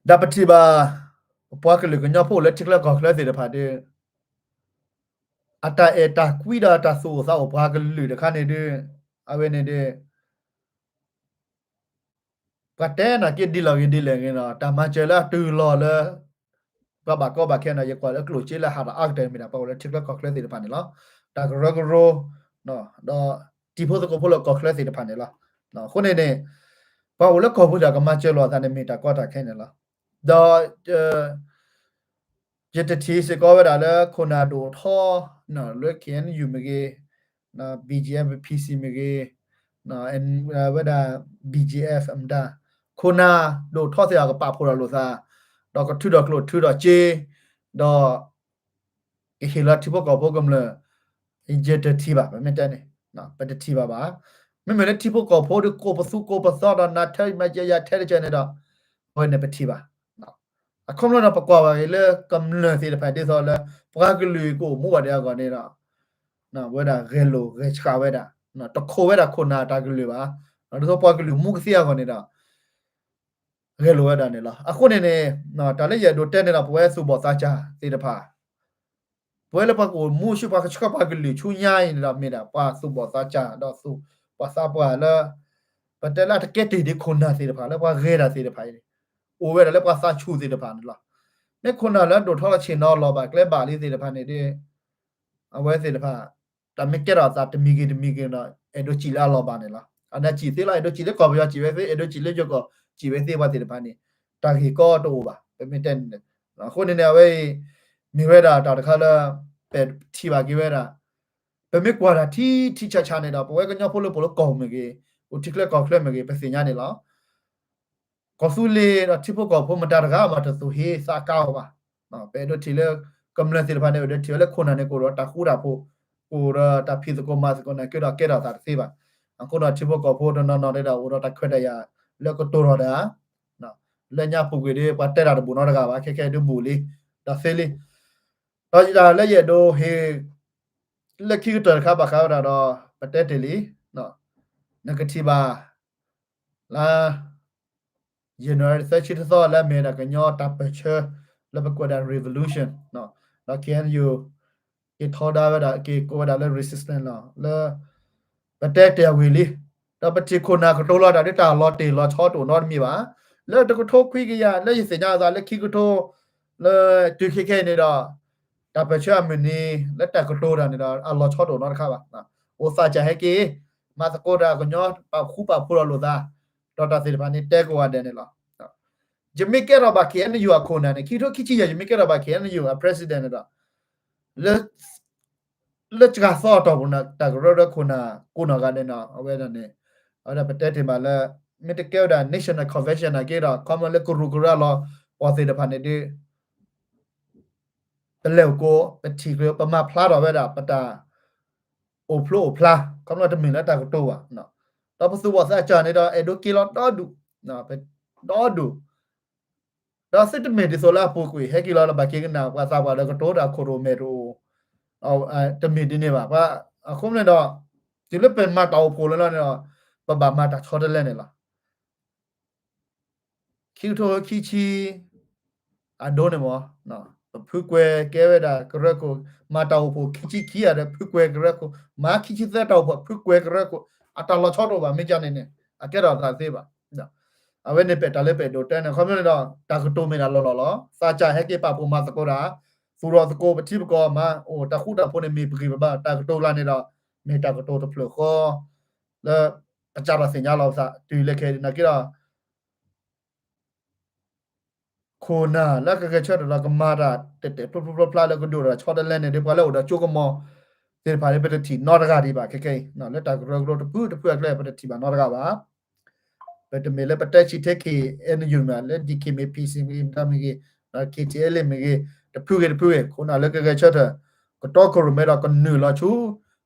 ဒီးပထံၣ်ဘၣ် ပပှၤကလုာ်ကညီဖိလၢထံချၢကီၢ်ချၢသ့ၣ်တဖၣ်ဒီး အတၢ်အဲၣ်တၢ်ကွံဒီးတၢ်သူၣ်အိၣ်သးအိၣ်ပှၤကလုာ်တခါန့ၣ်ဒီး အဝဲန့ၣ်ဒီး ပှၤတဲနာ်က့ဒ်လဲၣ်ဂ့ၤဒ်လဲၣ်ဂ့ၤဒီး တၢ်မၤစၢၤလၢအတုၤလီၤလၢ ပှၤဘၣ်ကီဘၣ်ခဲန့ၣ် ယကွၢ်လၢကျိၣ်စ့လၢဟးထီၣ်အါကတၢၢ်မ့ၢ်ဒၣ် ပှၤအိၣ်လၢထံချၢကီၢ်ချၢသ့ၣ်တဖၣ်န့ၣ်လီၤ. တၢ်ကရၢကရိ ဒီးတံၤဖိသကိးဖိလၢကီၢ်ချၢသ့ၣ်တဖၣ်န့ၣ်လီၤ. အဃိန့ၣ်န့ၣ် ပှၤအိၣ်လၢကီၢ်ပူၤဒီးကမၤစၢၤလိာ်အသးန့ၣ်မ့ၢ်တၢ်ကီတၢ်ခဲန့ၣ်လီၤ. ဒီး ယတထံၣ်စ့ၢ်ကီးဝဲဒၣ်လၢခိၣ်နၢ်ဒိၣ်ထီ လၢ K N U မ့ၢ်ဂ့ၤ, B G F P C မ့ၢ်ဂ့ၤ, ဝဲဒၣ် B G F မတၤ ခိၣ်နၢ်ဒိၣ်ထီသ့ၣ်အကပာ်ဖှိၣ်ထီၣ်လိာ်သး ဒီးကထုးထီၣ်ကျိၣ်ထုးထီၣ်စ့ ဒီး ကဟ့ၣ်လီၤထံဖိကီၢ်ဖိကမျၢၢ် ယတထံၣ်ဘၣ် ပမ့ၢ်တဲန့ၣ် ပတထံၣ်ဘၣ်ဘၣ်. မ့မ့ၢ်လၢထံဖိကီၢ်ဖိဒီးကိးပသူကိးပသီဒီးနၤထဲမၤစၢၤယၤထဲတကဲန့ၣ်ဒီး အဝဲန့ၣ်ပထံၣ်ဘၣ်. အခီပညီဒီးပကွၢ်ဘၣ်က့ၤလၢကမျၢၢ်သ့ၣ်တဖၣ်ဒ်သိးလၢ ပှၤကလုာ်ကအိၣ်မူဘၣ်ဒံးအဂီၢ်န့ၣ်ဒီး ဝဲဒၣ်ဂဲၤလိာ်ဂဲၤဆှးဝဲဒၣ်, တခိးဝဲဒၣ်ခိၣ်နၢ်တၢ်ကလုၢ်ဘၣ်, ဒ်သိးပှၤကလုာ်မူကသ့အဂီၢ်န့ၣ်ဒီး ဂဲၤလိာ်ဝဲဒၣ်န့ၣ်လီၤ. အဃိန့ၣ်န့ၣ် တၢ်လၢယအဲၣ်ဒိးတဲန့ၣ်ဒီး ပဝဲသူၣ်ဘီၣ်သးစၢ်သ့ၣ်တဖၣ် ပဝဲလၢပှၤကအိၣ်မူဆူပှၤကဆှၢပှၤကလုာ်ဆူညါအံၤန့ၣ်ဒီး မ့ၢ်ဒၣ်ပှၤသူၣ်ဘီၣ်သးစၢ်ဒီးသူၣ်ပှၤသးပှၢ်လၢ ပတဲလၢအတကဲတ့ၢ်ဒံးခိၣ်နၢ်သ့ၣ်တဖၣ် လၢပှၤဂဲၤတၢ်သ့ၣ်တဖၣ်အံၤန့ၣ် အိၣ်ဝဲဒၣ်လၢပှၤသးဆူၣ်သ့ၣ်တဖၣ်န့ၣ်လီၤ. မ့ၢ်ခိၣ်နၢ်လၢဒိၣ်ထီၣ်လၢဆ့ၣ်နီၤလီၤဘၣ်ကျဲဘၣ်လံသ့ၣ်တဖၣ်န့ၣ်ဒီး အဝဲသ့ၣ်တဖၣ် တၢ်မ့ၢ်ကဲထီၣ်အသးတမံၤဂ့ၤတမံၤဂ့ၤဒီး အဲၣ်ဒိးစံၣ်လၢအလီၢ်ဘၣ်န့ၣ်လီၤ. အန့ၣ်စံၣ်သ့လီၤ အဲၣ်ဒိးစံၣ်လၢကီၢ်ပယီၤစံၣ်ဝဲသ့ အဲၣ်ဒိးစံၣ်လၢယိၤကီၢ်စံၣ်ဝဲသ့ပှၤသ့ၣ်တဖၣ်န့ၣ် တၢ်ဂ့ၢ်ကီတအိၣ်ဘၣ် ပမ့ၢ်တဲန့ၣ်. အဃိန့ၣ်န့ၣ် အဝဲအံၤ မ့ၢ်ဝဲဒၣ်တၢ်တခါလၢ ပထံၣ်ဘၣ်က့ၤဝဲဒၣ် ပမ့ၢ်ကွၢ်တၢ်ထံထံဆးဆးန့ၣ်ဒီး ပဝဲကညီဖိလၢပအိၣ်လၢကီၢ်မ့ၢ်ဂ့ၤ အိၣ်ထံချၢကီၢ်ချၢမ့ၢ်ဂ့ၤ ပသ့ၣ်ညါန့ၣ်လီၤ. ကီၢ်သူလ့ၤဒီးထံဖိကီၢ်ဖိမတၤတဂၤမးတသူၣ်ဟ့သးကါအီၤဘၣ်. ပအဲၣ်ဒိးထံၣ်လၢ ကမျၢၢ်သ့ၣ်တဖၣ်န့ၣ် အဲၣ်ဒိးထံၣ်ဝဲလၢခိၣ်နၢ်န့ၣ် ကအိၣ်ဒီးတၢ်ဃူတၢ်ဖိး, ကအိၣ်ဒီးတၢ်ဖံးသကိးမၤသကိးန့ၣ် ကဲဒီးကဲထီၣ်သးတသ့ဘၣ်. အဃိဒီးထံဖိကီၢ်ဖိတနီၤနီၤန့ၣ်ဒီး အိၣ်ဒီးတၢ်ခွဲးတၢ်ယာ်လၢကတိၤထီၣ်တၢ် လၢညါပူၤကွံာ်ဒီးပှၤတဲတၢ်တဘူၣ်နီတဂၤဘၣ် ခဲခဲဒုးဘူၣ်လံ ဒီးသ့လံ. ဒီးယတၢ်လၢယအဲၣ်ဒိးဟ့ၣ် လၢခံကတၢၢ်တခါဘၣ်ဃးဝဲဒၣ်ဒီး ပတဲတ့ၢ်လံ, နကထံၣ်ဘၣ် လါ January သၢဆံတသီလၢအမ့ၢ်ဝဲဒၣ်ကညီတၢ်ပၢၢ်ဆၢ လၢပကွဲးဒၣ် revolution ဒီး K N U က့ၤထီဒါဝဲဒၣ် က့ၤကိးဝဲဒၣ်လၢ resistance လီၤ လၢ ပတဲတ့ၢ်အဝံၤလံ. ဒီးပထံၣ်ခိၣ်နၢ်ကတိၤလီၤတၢ်ဒ်တၢ်လီၤတ့ၢ်လီၤဆီတအိၣ်နီတမံၤဘၣ်. လၢတကထိခွံကယၤ လၢယသ့ၣ်ညါအသးလၢခံကထိ လၢတုၤခဲခဲအံၤန့ၣ်ဒီး တၢ်ပၢၢ်ဆၢအမုၢ်နံၤ လၢတၢ်ကတိၤတၢ်န့ၣ်ဒီး အလီၤဆီတအိၣ်နီတခါဘၣ်. အိၣ်သးစၢ်ဟဲက့ၤ မၤသကိးတၢ်ကညီပာ်ခူပာ်ဖိးဒီးလိာ်သး ဒီးတၢ်သ့ၣ်တဖၣ်န့ၣ်တဲကိးဂၤဒဲးန့ၣ်လီၤ. ယမ့ၢ်ကဲထီၣ်ဘၣ် K N U အခိၣ်နၢ်န့ၣ် ခံကထိခံဆံယဲၢ် ယမ့ၢ်ကဲထီၣ်ဘၣ် K N U အ president န့ၣ်ဒီး လၢ လၢစှၤသီအတီၢ်ပူၤန့ၣ် တၢ်ကရၢကရိခိၣ်နၢ်ကိးနီၢ်ဂၤဒဲးန့ၣ် အဝဲဒၣ်န့ၣ် အဝဲဒၣ်ပတဲတ့ၢ်ဘၣ်လၢ မ့ၢ်တကဲဝဲဒၣ် National Convention နာ်က့ဒီး ခီဖျိလၢကရူၢ်ကရၢလီၤပှၤသ့ၣ်တဖၣ်န့ၣ်ဒီး ပလဲၤအိၣ်ကိး ပထံၣ်ကျၢၤ ပမၤဖျါထီၣ်ဝဲဒၣ်ပတၢ် အိၣ်ဖျိအိၣ်ဖျါ ခီဖျိတမ့ၢ်လၢတၢ်ကတိၤဘၣ်. ဒီးပသူၣ်ဘီၣ်သးစၢ်န့ၣ်ဒီး အဲၣ်ဒိးက့ၤလီၤဒီဒူၣ် ဒီဒူၣ် ဒီးသုတမ့ၢ်ဒ်သိးလၢအပူၤကွံာ် ဟဲက့ၤလီၤလၢဘၣ်က့ၤကနၣ် ပှၤသးပှၢ်ဒီးကတိၤတၢ်ခိၣ်ရိၣ်မဲာ်တအိၣ် တမ့ၢ်ဒ်န့ၣ်ဘၣ်. အဃိန့ၣ်ဒီး တုၤလၢပမၤတၢ်အိၣ်ဖှိၣ်လၢလီၤန့ၣ်ဒီး ပဘၣ်မၤတၢ်ဆီတလဲန့ၣ်လီၤ. ခံကထိခံဆံ အဒိန့ၣ်မ့ၢ် ပဖုကွဲၤကဲဝဲဒၣ်ကရၢခိၣ် မၤတၢ်အိၣ်ဖှိၣ်ခံဆံခံဂၤဒီး ဖုကွဲၤကရၢခိၣ် မၤခံဆံသၢတၢ်အိၣ်ဖှိၣ် ဖုကွဲၤကရၢခိၣ် အတၢ်လီၤဆီတအိၣ်ဘၣ် မ့ၢ်ကန့ၣ်န့ၣ် အကဲထီၣ်သးတသ့ဘၣ်. အဝဲန့ၣ်ပတၢ်လၢပအဲၣ်ဒိးတဲန့ၣ် ခီဖျိန့ၣ်ဒီး တၢ်ကတိၤမ့ၢ်ဒၣ်လီၢ်လီၢ်လီၤ. သးစၢ်ဟဲက့ၤပာ်ဖှိၣ်မၤသကိးတၢ် သူၣ်ထီၣ်သကိးပထံပကီၢ်မၤအိၣ် တၢ်ဃူတၢ်ဖိးန့ၣ် မ့ၢ်ပဂံၢ်ပဘါ တၢ်ကတိၤလၢန့ၣ်ဒီး မ့ၢ်တၢ်ကတိၤတဖျၢၣ်ဃီ လၢ ပစးထီၣ်သ့ၣ်ညါလီၤပသး တုၤလၢခဲအံၤနာ်က့ဒီး ခိၣ်နၢ်လၢကဂဲၤဆၢထၢၣ်ဒီးကမၤတၢ်တဲာ်တဲာ်ဖျိဖျိဖျါဖျါလၢကဒိၣ်တၢ်ဆီတလဲန့ၣ်ဒီး ပှၤလၢအိၣ်ဒီးကၠိကမီၤသ့ၣ်တဖၣ်န့ၣ် ပတထံၣ်နီတဂၤဒံးဘၣ် ခဲခဲအံၤ လၢတၢ်ကရၢကရိတဖုတဖုအကျဲ ပတထံၣ်ဘၣ်နီတဂၤဘၣ်. ပတမ့ၢ်လၢပတဲဆံးထဲ K N U မ့ၢ်လၢ D K မ့ၢ် P C မ့ၢ်ဂ့ၤ မတၤမ့ၢ်ဂ့ၤ K T L A မ့ၢ်ဂ့ၤ တဖုဂ့ၤတဖုဂ့ၤ ခိၣ်နၢ်လၢကဂဲၤဆၢထၢၣ် ကတီခိၣ်ရိၣ်မဲဒီးကနုာ်လီၤဆူ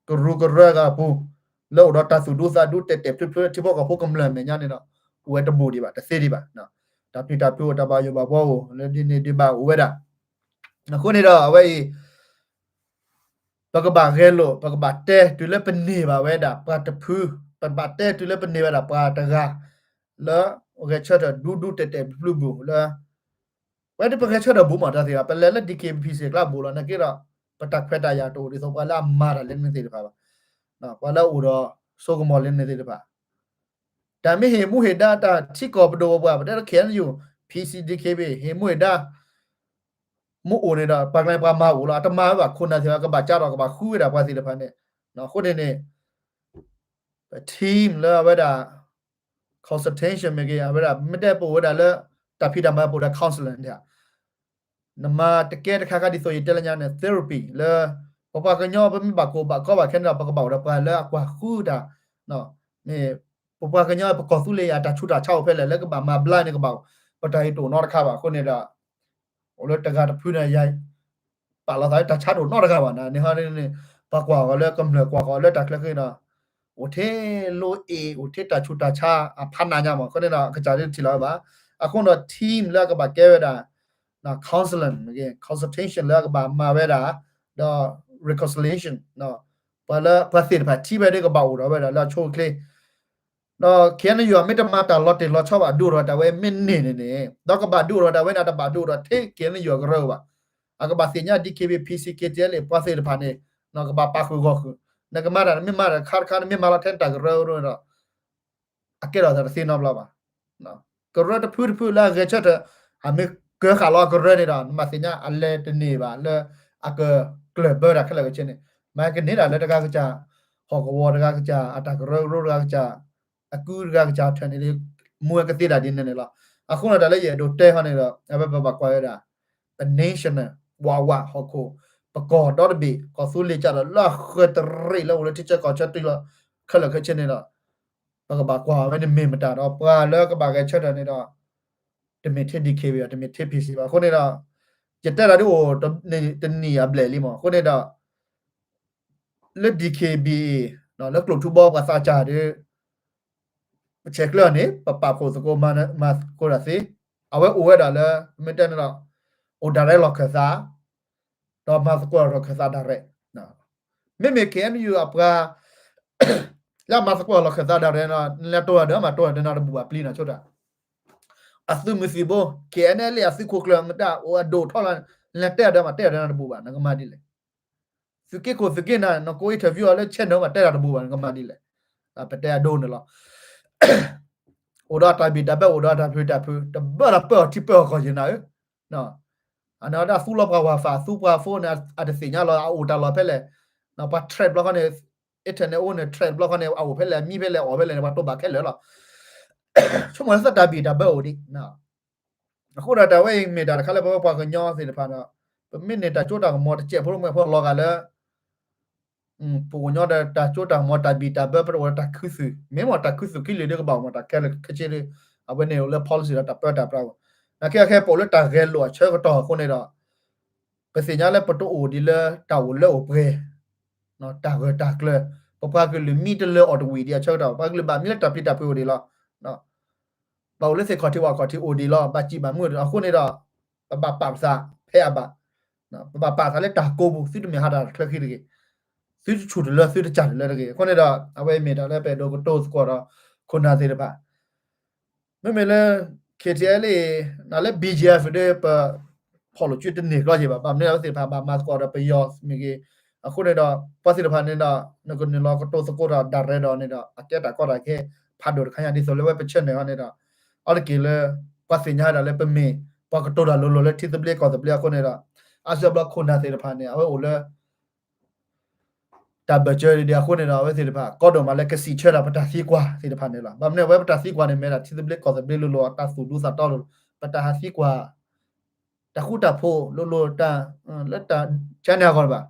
ကရူၢ်ကရၢအဂၤအပူၤ လၢအိၣ်ဒီးတၢ်သူၣ်ဒူသးဒူတဲာ်တဲာ်ဖျုးဖျုးလၢထံဖိကီၢ်ဖိကမျၢၢ်အမဲာ်ညါန့ၣ်ဒီး အိၣ်ဝဲတဘူၣ်ဒံးဘၣ် တသ့ဒံးဘၣ်. တၢ်ပျံၤတၢ်ဖုးအိၣ် တၢ်ဘၣ်ယိၣ်ဘၣ်ဘှီအိၣ် လၢဒ်န့ၣ်ဒံးဘၣ်အိၣ်ဝဲဒၣ်. အဃိန့ၣ်ဒီးအဝဲအံၤ ပကဘၣ်ဂဲၤလိာ် ပကဘၣ်တဲတုၤလၢပန့ၢ်ဘၣ်ဝဲဒၣ်ပှၤတဖု, ပဘၣ်တဲတုၤလၢပန့ၢ်ဝဲဒၣ်ပှၤတဂၤ လၢဂဲၤဆၢထၢၣ်ဒူဒူတဲာ်တဲာ်ဖျုးဖျုးဘူးလၢ ဝဲဒၣ်ပဂဲၤဆၢထၢၣ်ဘူးမးတၢ်သ့ၣ်ဘၣ် ပလဲၤလၢ D K B C ကျါဘူးလီၤ နာ်က့ဒီး ပတၢ်ခွဲးတၢ်ယာ်တအိၣ်ဒ်သိးပှၤလၢအမၤတၢ်လၢန့ၣ်သ့ၣ်တဖၣ်ဘၣ်. ပှၤလၢအအိၣ်ဒီးစိကမီၤလၢန့ၣ်သ့ၣ်တဖၣ် တၢ်မ့ၢ်ဟ့ၣ်မူဟ့ၣ်ဒါတၢ်ထံကီၢ်ပဒိၣ်ပပှၢ် ပတဲလၢ K N U, P C, D K B ဟ့ၣ်မူဟ့ၣ်ဒါ မ့ၢ်အိၣ်န့ၣ်ဒီး ပှၤကျါန့ၣ်ပှၤမၤအိၣ်လီၤ. အတမၤဝဲဘၣ် ခိၣ်နၢ်သ့ၣ်တဖၣ် ကဘၣ်ကၢ်ထီၣ် ကဘၣ်ဃုဝဲဒၣ်ပှၤသ့ၣ်တဖၣ်န့ၣ်. အဃိန့ၣ်န့ၣ် ပ team လၢအဝဲဒၣ် consultation မ့ၢ်ဂ့ၤ အဝဲဒၣ် မ့ၢ်တဲပအိၣ်ဝဲဒၣ်လၢ တၢ်ဖံးတၢ်မၤပအိၣ်ဒီး counseling န့ၣ် နမၤတကဲတခါခါဒ်သိးယတဲလၢညါန့ၣ် therapy လၢ ပပှၤကညီပမ့ၢ်ဘၣ်ကိၢ်ဘၣ်ဂီၤဘၣ်ခဲန့ၣ်ဒီး ပကဘၣ်အိၣ်ဒီးပှၤလၢအကွၢ်ဃုတၢ် မ့ၢ် ပပှၤကညီပကီၢ်သူလ့ၤအတၢ်ဆူးတၢ်ဆါအိၣ်ဖဲလဲၣ် လၢကဘၣ်မၤဘျါန့ၣ်ကဘၣ် ပတၢ်အံၤတအိၣ်နီတခါဘၣ်. အဃိန့ၣ်ဒီး အိၣ်လၢတဂၤတဖုန့ၣ် ယၤ ပာ်လီၤသးလၢတၢ်ဆါတအိၣ်နီတဂၤဘၣ်န့ၣ် န့ၣ်ဟီန့ၣ် ပှၤကွၢ်အီၤလၢကမျၢၢ်ကွၢ်အီၤလၢတၢ်ချၢဃ့ဒီး အိၣ်ထဲလိအ့ၣ် အိၣ်ထဲတၢ်ဆူးတၢ်ဆါအဖးနးညါမး အဃိန့ၣ်ဒီး အကစၢ်ဒ်တထံၣ်လီၤဝဲဘၣ်. အဃိဒီး team လၢအကဘၣ်ကဲဝဲဒၣ် counseling မ့ၢ်ဂ့ၤ consultation လၢအကဘၣ်မၤဝဲဒၣ် ဒီး reconciliation ဒီး ပှၤလၢပှၤသ့ၣ်တဖၣ်ထံၣ်ဝဲဒီးကဘၣ်အိၣ်ဒီးဝဲဒၣ်လၢအဆိအချ့ ဒီး ခ့ၣ်အဲၣ်ယူၣ် မ့ၢ်တမၤတၢ်လီၤတံၢ်လီၤဆဲးဘၣ်ဒိၣ်ထီၣ်တၢ်ဝဲမ့ၢ်န့ၢ်န့ၣ်န့ၣ် ဒီးကဘၣ်ဒိၣ်ထီၣ်တၢ်ဝဲန့ၣ် တဘၣ်ဒိၣ်ထီၣ်ထဲ ခ့ၣ်အဲၣ်ယူၣ် အကရၢအိၣ်ဘၣ်. အကဘၣ်သ့ၣ်ညါ DKBA PC KTLA ပှၤသ့ၣ်တဖၣ်န့ၣ် ကဘၣ်ပာ်ဃုာ်ဂီၢ်ဃုာ်, နကမၤတၢ်နမ့ၢ်မၤတၢ်ခါတခါ နမ့ၢ်မၤလီၤထဲနတၢ်ကရၢန့ၣ်ဒီး အကဲထီၣ်တၢ်တသ့နီတဘျီဘၣ်. ကရၢတဖုတဖုလၢအဂဲၤဆၢထၢၣ် အမ့ၢ်ကၢဃာ်လီၤအကရၢန့ၣ်ဒီး နဘၣ်သ့ၣ်ညါအလဲၤတန့ၢ်ဘၣ်လၢ အကကျၢၢ်ဘၢတၢ်ခဲလၢာ်ခဲဆ့န့ၣ်, မ့ၢ်ကန့ၢ်ဒၣ်လၢတဂၤကစၢ် ဟီၣ်ကဝီၤတဂၤကစၢ် အတၢ်ကရၢကရိတဂၤကစၢ် အကုတဂၤကစၢ်ထၢၣ်န့ၣ် မူဝဲကသ့ဒၣ်ဒ်န့ၣ်န့ၣ်လီၤ. အဃိန့ၣ်တၢ်လၢယအဲၣ်ဒိးတဲဟီန့ၣ်ဒီး အဝဲပဘၣ်ကွၢ်ဝဲဒၣ် ပ national ဝးဝးဟီၣ်ခိၣ် ပကီၢ်ဒီတဘ့ၣ် ကီၢ်သူလ့ၤကဒီးလၢအဃၢၤတရံးလၢအိၣ်လၢထံဆၢကီၢ်ဆၢတုၤလီၤ ခဲလၢာ်ခဲဆ့န့ၣ်ဒီး ပကဘၣ်ကွၢ်ဝဲန့ၣ်မ့ၢ်မတၤဒီး ပှၤလၢကဘၣ်ဂဲၤဆၢထၢၣ်န့ၣ်ဒီး တမ့ၢ်ထဲ DKBA ဘၣ် တမ့ၢ်ထဲ PC ဘၣ်. အဃိန့ၣ်ဒီး ယတဲတၢ်ဒ်အိၣ်တနံၣ်အဘျဲၣ်လံမး. အဃိန့ၣ်ဒီး လၢ DKBA လၢကျိၣ်ထူဘီပှၤသးစၢ်ဒီး ပဆဲးကျၢန့ၣ် ပပာ်ဖှိၣ်သကိးမၤသကိးတၢ်သ့, အဝဲအိၣ်ဝဲဒၣ်လၢ မ့ၢ်တဲန့ၣ်ဒီး အိၣ် direct လီၢ်ခၢၣ်သး ဒီးမၤသကိးလီၢ်ခၢၣ်သး direct မ့မ့ၢ် ခ့ၣ်အဲၣ်ယူၣ် အပှၤ လၢအမၤသကိးလီၢ်ခၢၣ်သး direct န့ၣ် နလဲၤတိၢ်တၢ်ဒီး မၤတိၢ်တၢ်ဒီးနၤတဘူၣ်ဘၣ် ပျံၤနၤဆိတၢ် အသုးမုၢ်သံၣ်ဘိ KNLA အသုးခိၣ်ကျၢၢ်မတၤ အိၣ်အဒိၣ်ထီၣ်လီၤ နလဲၤတဲတၢ်ဒီး မၤတဲတၢ်ဒီးနၤတဘူၣ်ဘၣ် နကမၤဒ်လဲၣ်. သုးက့ခိၣ်သုးက့နၤ နကိး interview အီၤလၢ channel မၤတဲတၢ်တဘူၣ်ဘၣ် နကမၤဒ်လဲၣ်. ပတဲအဒိန့ၣ်လီၤ. အိၣ်ဒီးတၢ်ဘံၣ်တၢ်ဘၢ အိၣ်ဒီးတၢ်ပျံၤတၢ်ဖုး တဘၣ်ဒီးပၢအီၤထံပၢအီၤကီၢ်ယနၤဧၢ အန့ၣ်ဒၣ်သူလီၤပှၤဝၤဖး သူပှၤဖိန့ၣ် အတသ့ၣ်ညါလီၤ အအိၣ်တၢ်လီၢ်ဖဲလဲၣ်, ပှၤ track ဘျီဃီန့ၣ် internet အိၣ်န့ၣ် track ဘျီဃီန့ၣ် အအိၣ်ဖဲလဲၣ် အမံဖဲလဲၣ် အီၣ်ဖဲလဲၣ်န့ၣ် ပှၤတိၢ်ဘၣ်ခဲလၢာ်လီၤ. ဆိကမိၣ်လၢသတးဘံၣ်တၢ်ဘၢအိၣ်ဒံး အဃိဒီးတၢ်ဝဲအံၤမ့ၢ်တၢ်တခါလၢပဝဲပှၤကညီသ့ၣ်တဖၣ်ဒီး ပမ့ၢ်န့ၢ်တၢ်စိတၢ်ကမီၤတစဲးဖိမွဲဖိလီၤဂာ်လၢ ပှၤကညီဒီးတၢ်စိတၢ်ကမီၤတၢ်ဘံၣ်တၢ်ဘၢ ပတအိၣ်ဒီးတၢ်ခူသူၣ် မ့ၢ်မ့ၢ်တၢ်ခူသူၣ်ခံလၢာ်ဒီးကဘၣ်အိၣ်မး တၢ်ခဲလၢာ်ခဲဆ့ဒီး အဝဲန့ၣ်အိၣ်လၢ policy ဒီးတၢ်ပၢတၢ်ပြးအဂီၢ် နာ်က့အခဲပအိၣ်လၢတၢ်ဂဲၤလိာ်အဆၢကတီၢ်အဃိန့ၣ်ဒီး ပသ့ၣ်ညါလၢပတအိၣ်ဒံးလၢတၢ်အိၣ်လၢအိၣ်ပှဲၤ တၢ်ဂၢၢ်တၢ်ကျၢၤ ပပှၤကလုာ်မံတလၢအီၤတဝံၣ်ဒံးအဆၢကတီၢ် ပှၤကလုာ်ဘၣ်မံလၢတၢ်ပျံၤတၢ်ဖုးအိၣ်ဒံးလီၤ. ဘၣ်အိၣ်လၢသ့ၣ်ခီၣ်ထံးဝၣ်ခီၣ်ထံးအိၣ်ဒံးလီၤ ဘၣ်စံးဘၣ်မုာ်အဃိန့ၣ်ဒီး ပဘၣ်ပာ်ပသးဖဲအဘၣ် ပဘၣ်ပာ်သးလၢတၢ်ကိးပူၤ သုတမ့ၢ်ဟးတၢ်ချၢဃံတဂ့ၤ, သုတဆူၣ်တလၢ သုတစၢ်တလၢတဂ့ၤ. အဃိန့ၣ်ဒီး အဝဲမ့ၢ်တၢ်လၢပအဲၣ်ဒိးကတိၤသကိးဒီး ခိၣ်နၢ်သ့ၣ်တဖၣ် မ့မ့ၢ်လၢ ခ့ၣ်ထံၣ်အဲလ့ၣ် နလၢ ဘံၣ်ကၠံၣ်အၣ် ဒီးပ ဖီၣ်လိာ်စုတန့ၢ်ကျီက့ၤဘၣ်. ဘၣ်မနုၤအဝဲသ့ၣ်တဖၣ်ဘၣ်မၤသကိးဒီးပယီၤမ့ၢ်ဂ့ၤ, အဃိန့ၣ်ဒီး ပှၤသ့ၣ်တဖၣ်န့ၣ်ဒီး နကနုာ်လီၤကတိၤသကိးဒီး direct ဒီးန့ၣ်ဒီး အကဲတၢ်ကီတၢ်ခဲ ဖးဒိၣ်တခါညါ ဒ်သိးလၢဝဲပဆၢန့ၢ်အီၤန့ၣ်ဒီး အီၤတက့ၢ်လၢ ပှၤသ့ၣ်ညါဝဲဒၣ်လၢပမ့ၢ် ပှၤကတိၤတၢ်လိၤလိၤလၢထံသဘျ့ကီၢ်သဘျ့အဃိန့ၣ်ဒီး အါစုအါဘျီခိၣ်နၢ်သ့ၣ်တဖၣ်န့ၣ် အဝဲအိၣ်လၢ တၢ်ဘၢၣ်စၢၤဒံးအဃိန့ၣ်ဒီး အဝဲသ့ၣ်တဖၣ် ကီဒိၣ်မးလၢကစံးဆၢဒၣ်ပတၢ်သံကွၢ်သ့ၣ်တဖၣ်န့ၣ်လီၤ. ဘၣ်မနုၤအဝဲပတၢ်သံကွၢ်န့ၣ် မ့ၢ်ဒၣ်ထံသဘျ့ကီၢ်သဘျ့လိၤလိၤ တၢ်သူၣ်ဒူသးတီလိၤလိၤ ပတၢ်ဟးသံကွၢ် တၢ်ဃူတၢ်ဖိးလိၤလိၤ တၢ် လၢတၢ်ကန့ၣ်အဂီၢ်န့ၣ်ဘၣ်.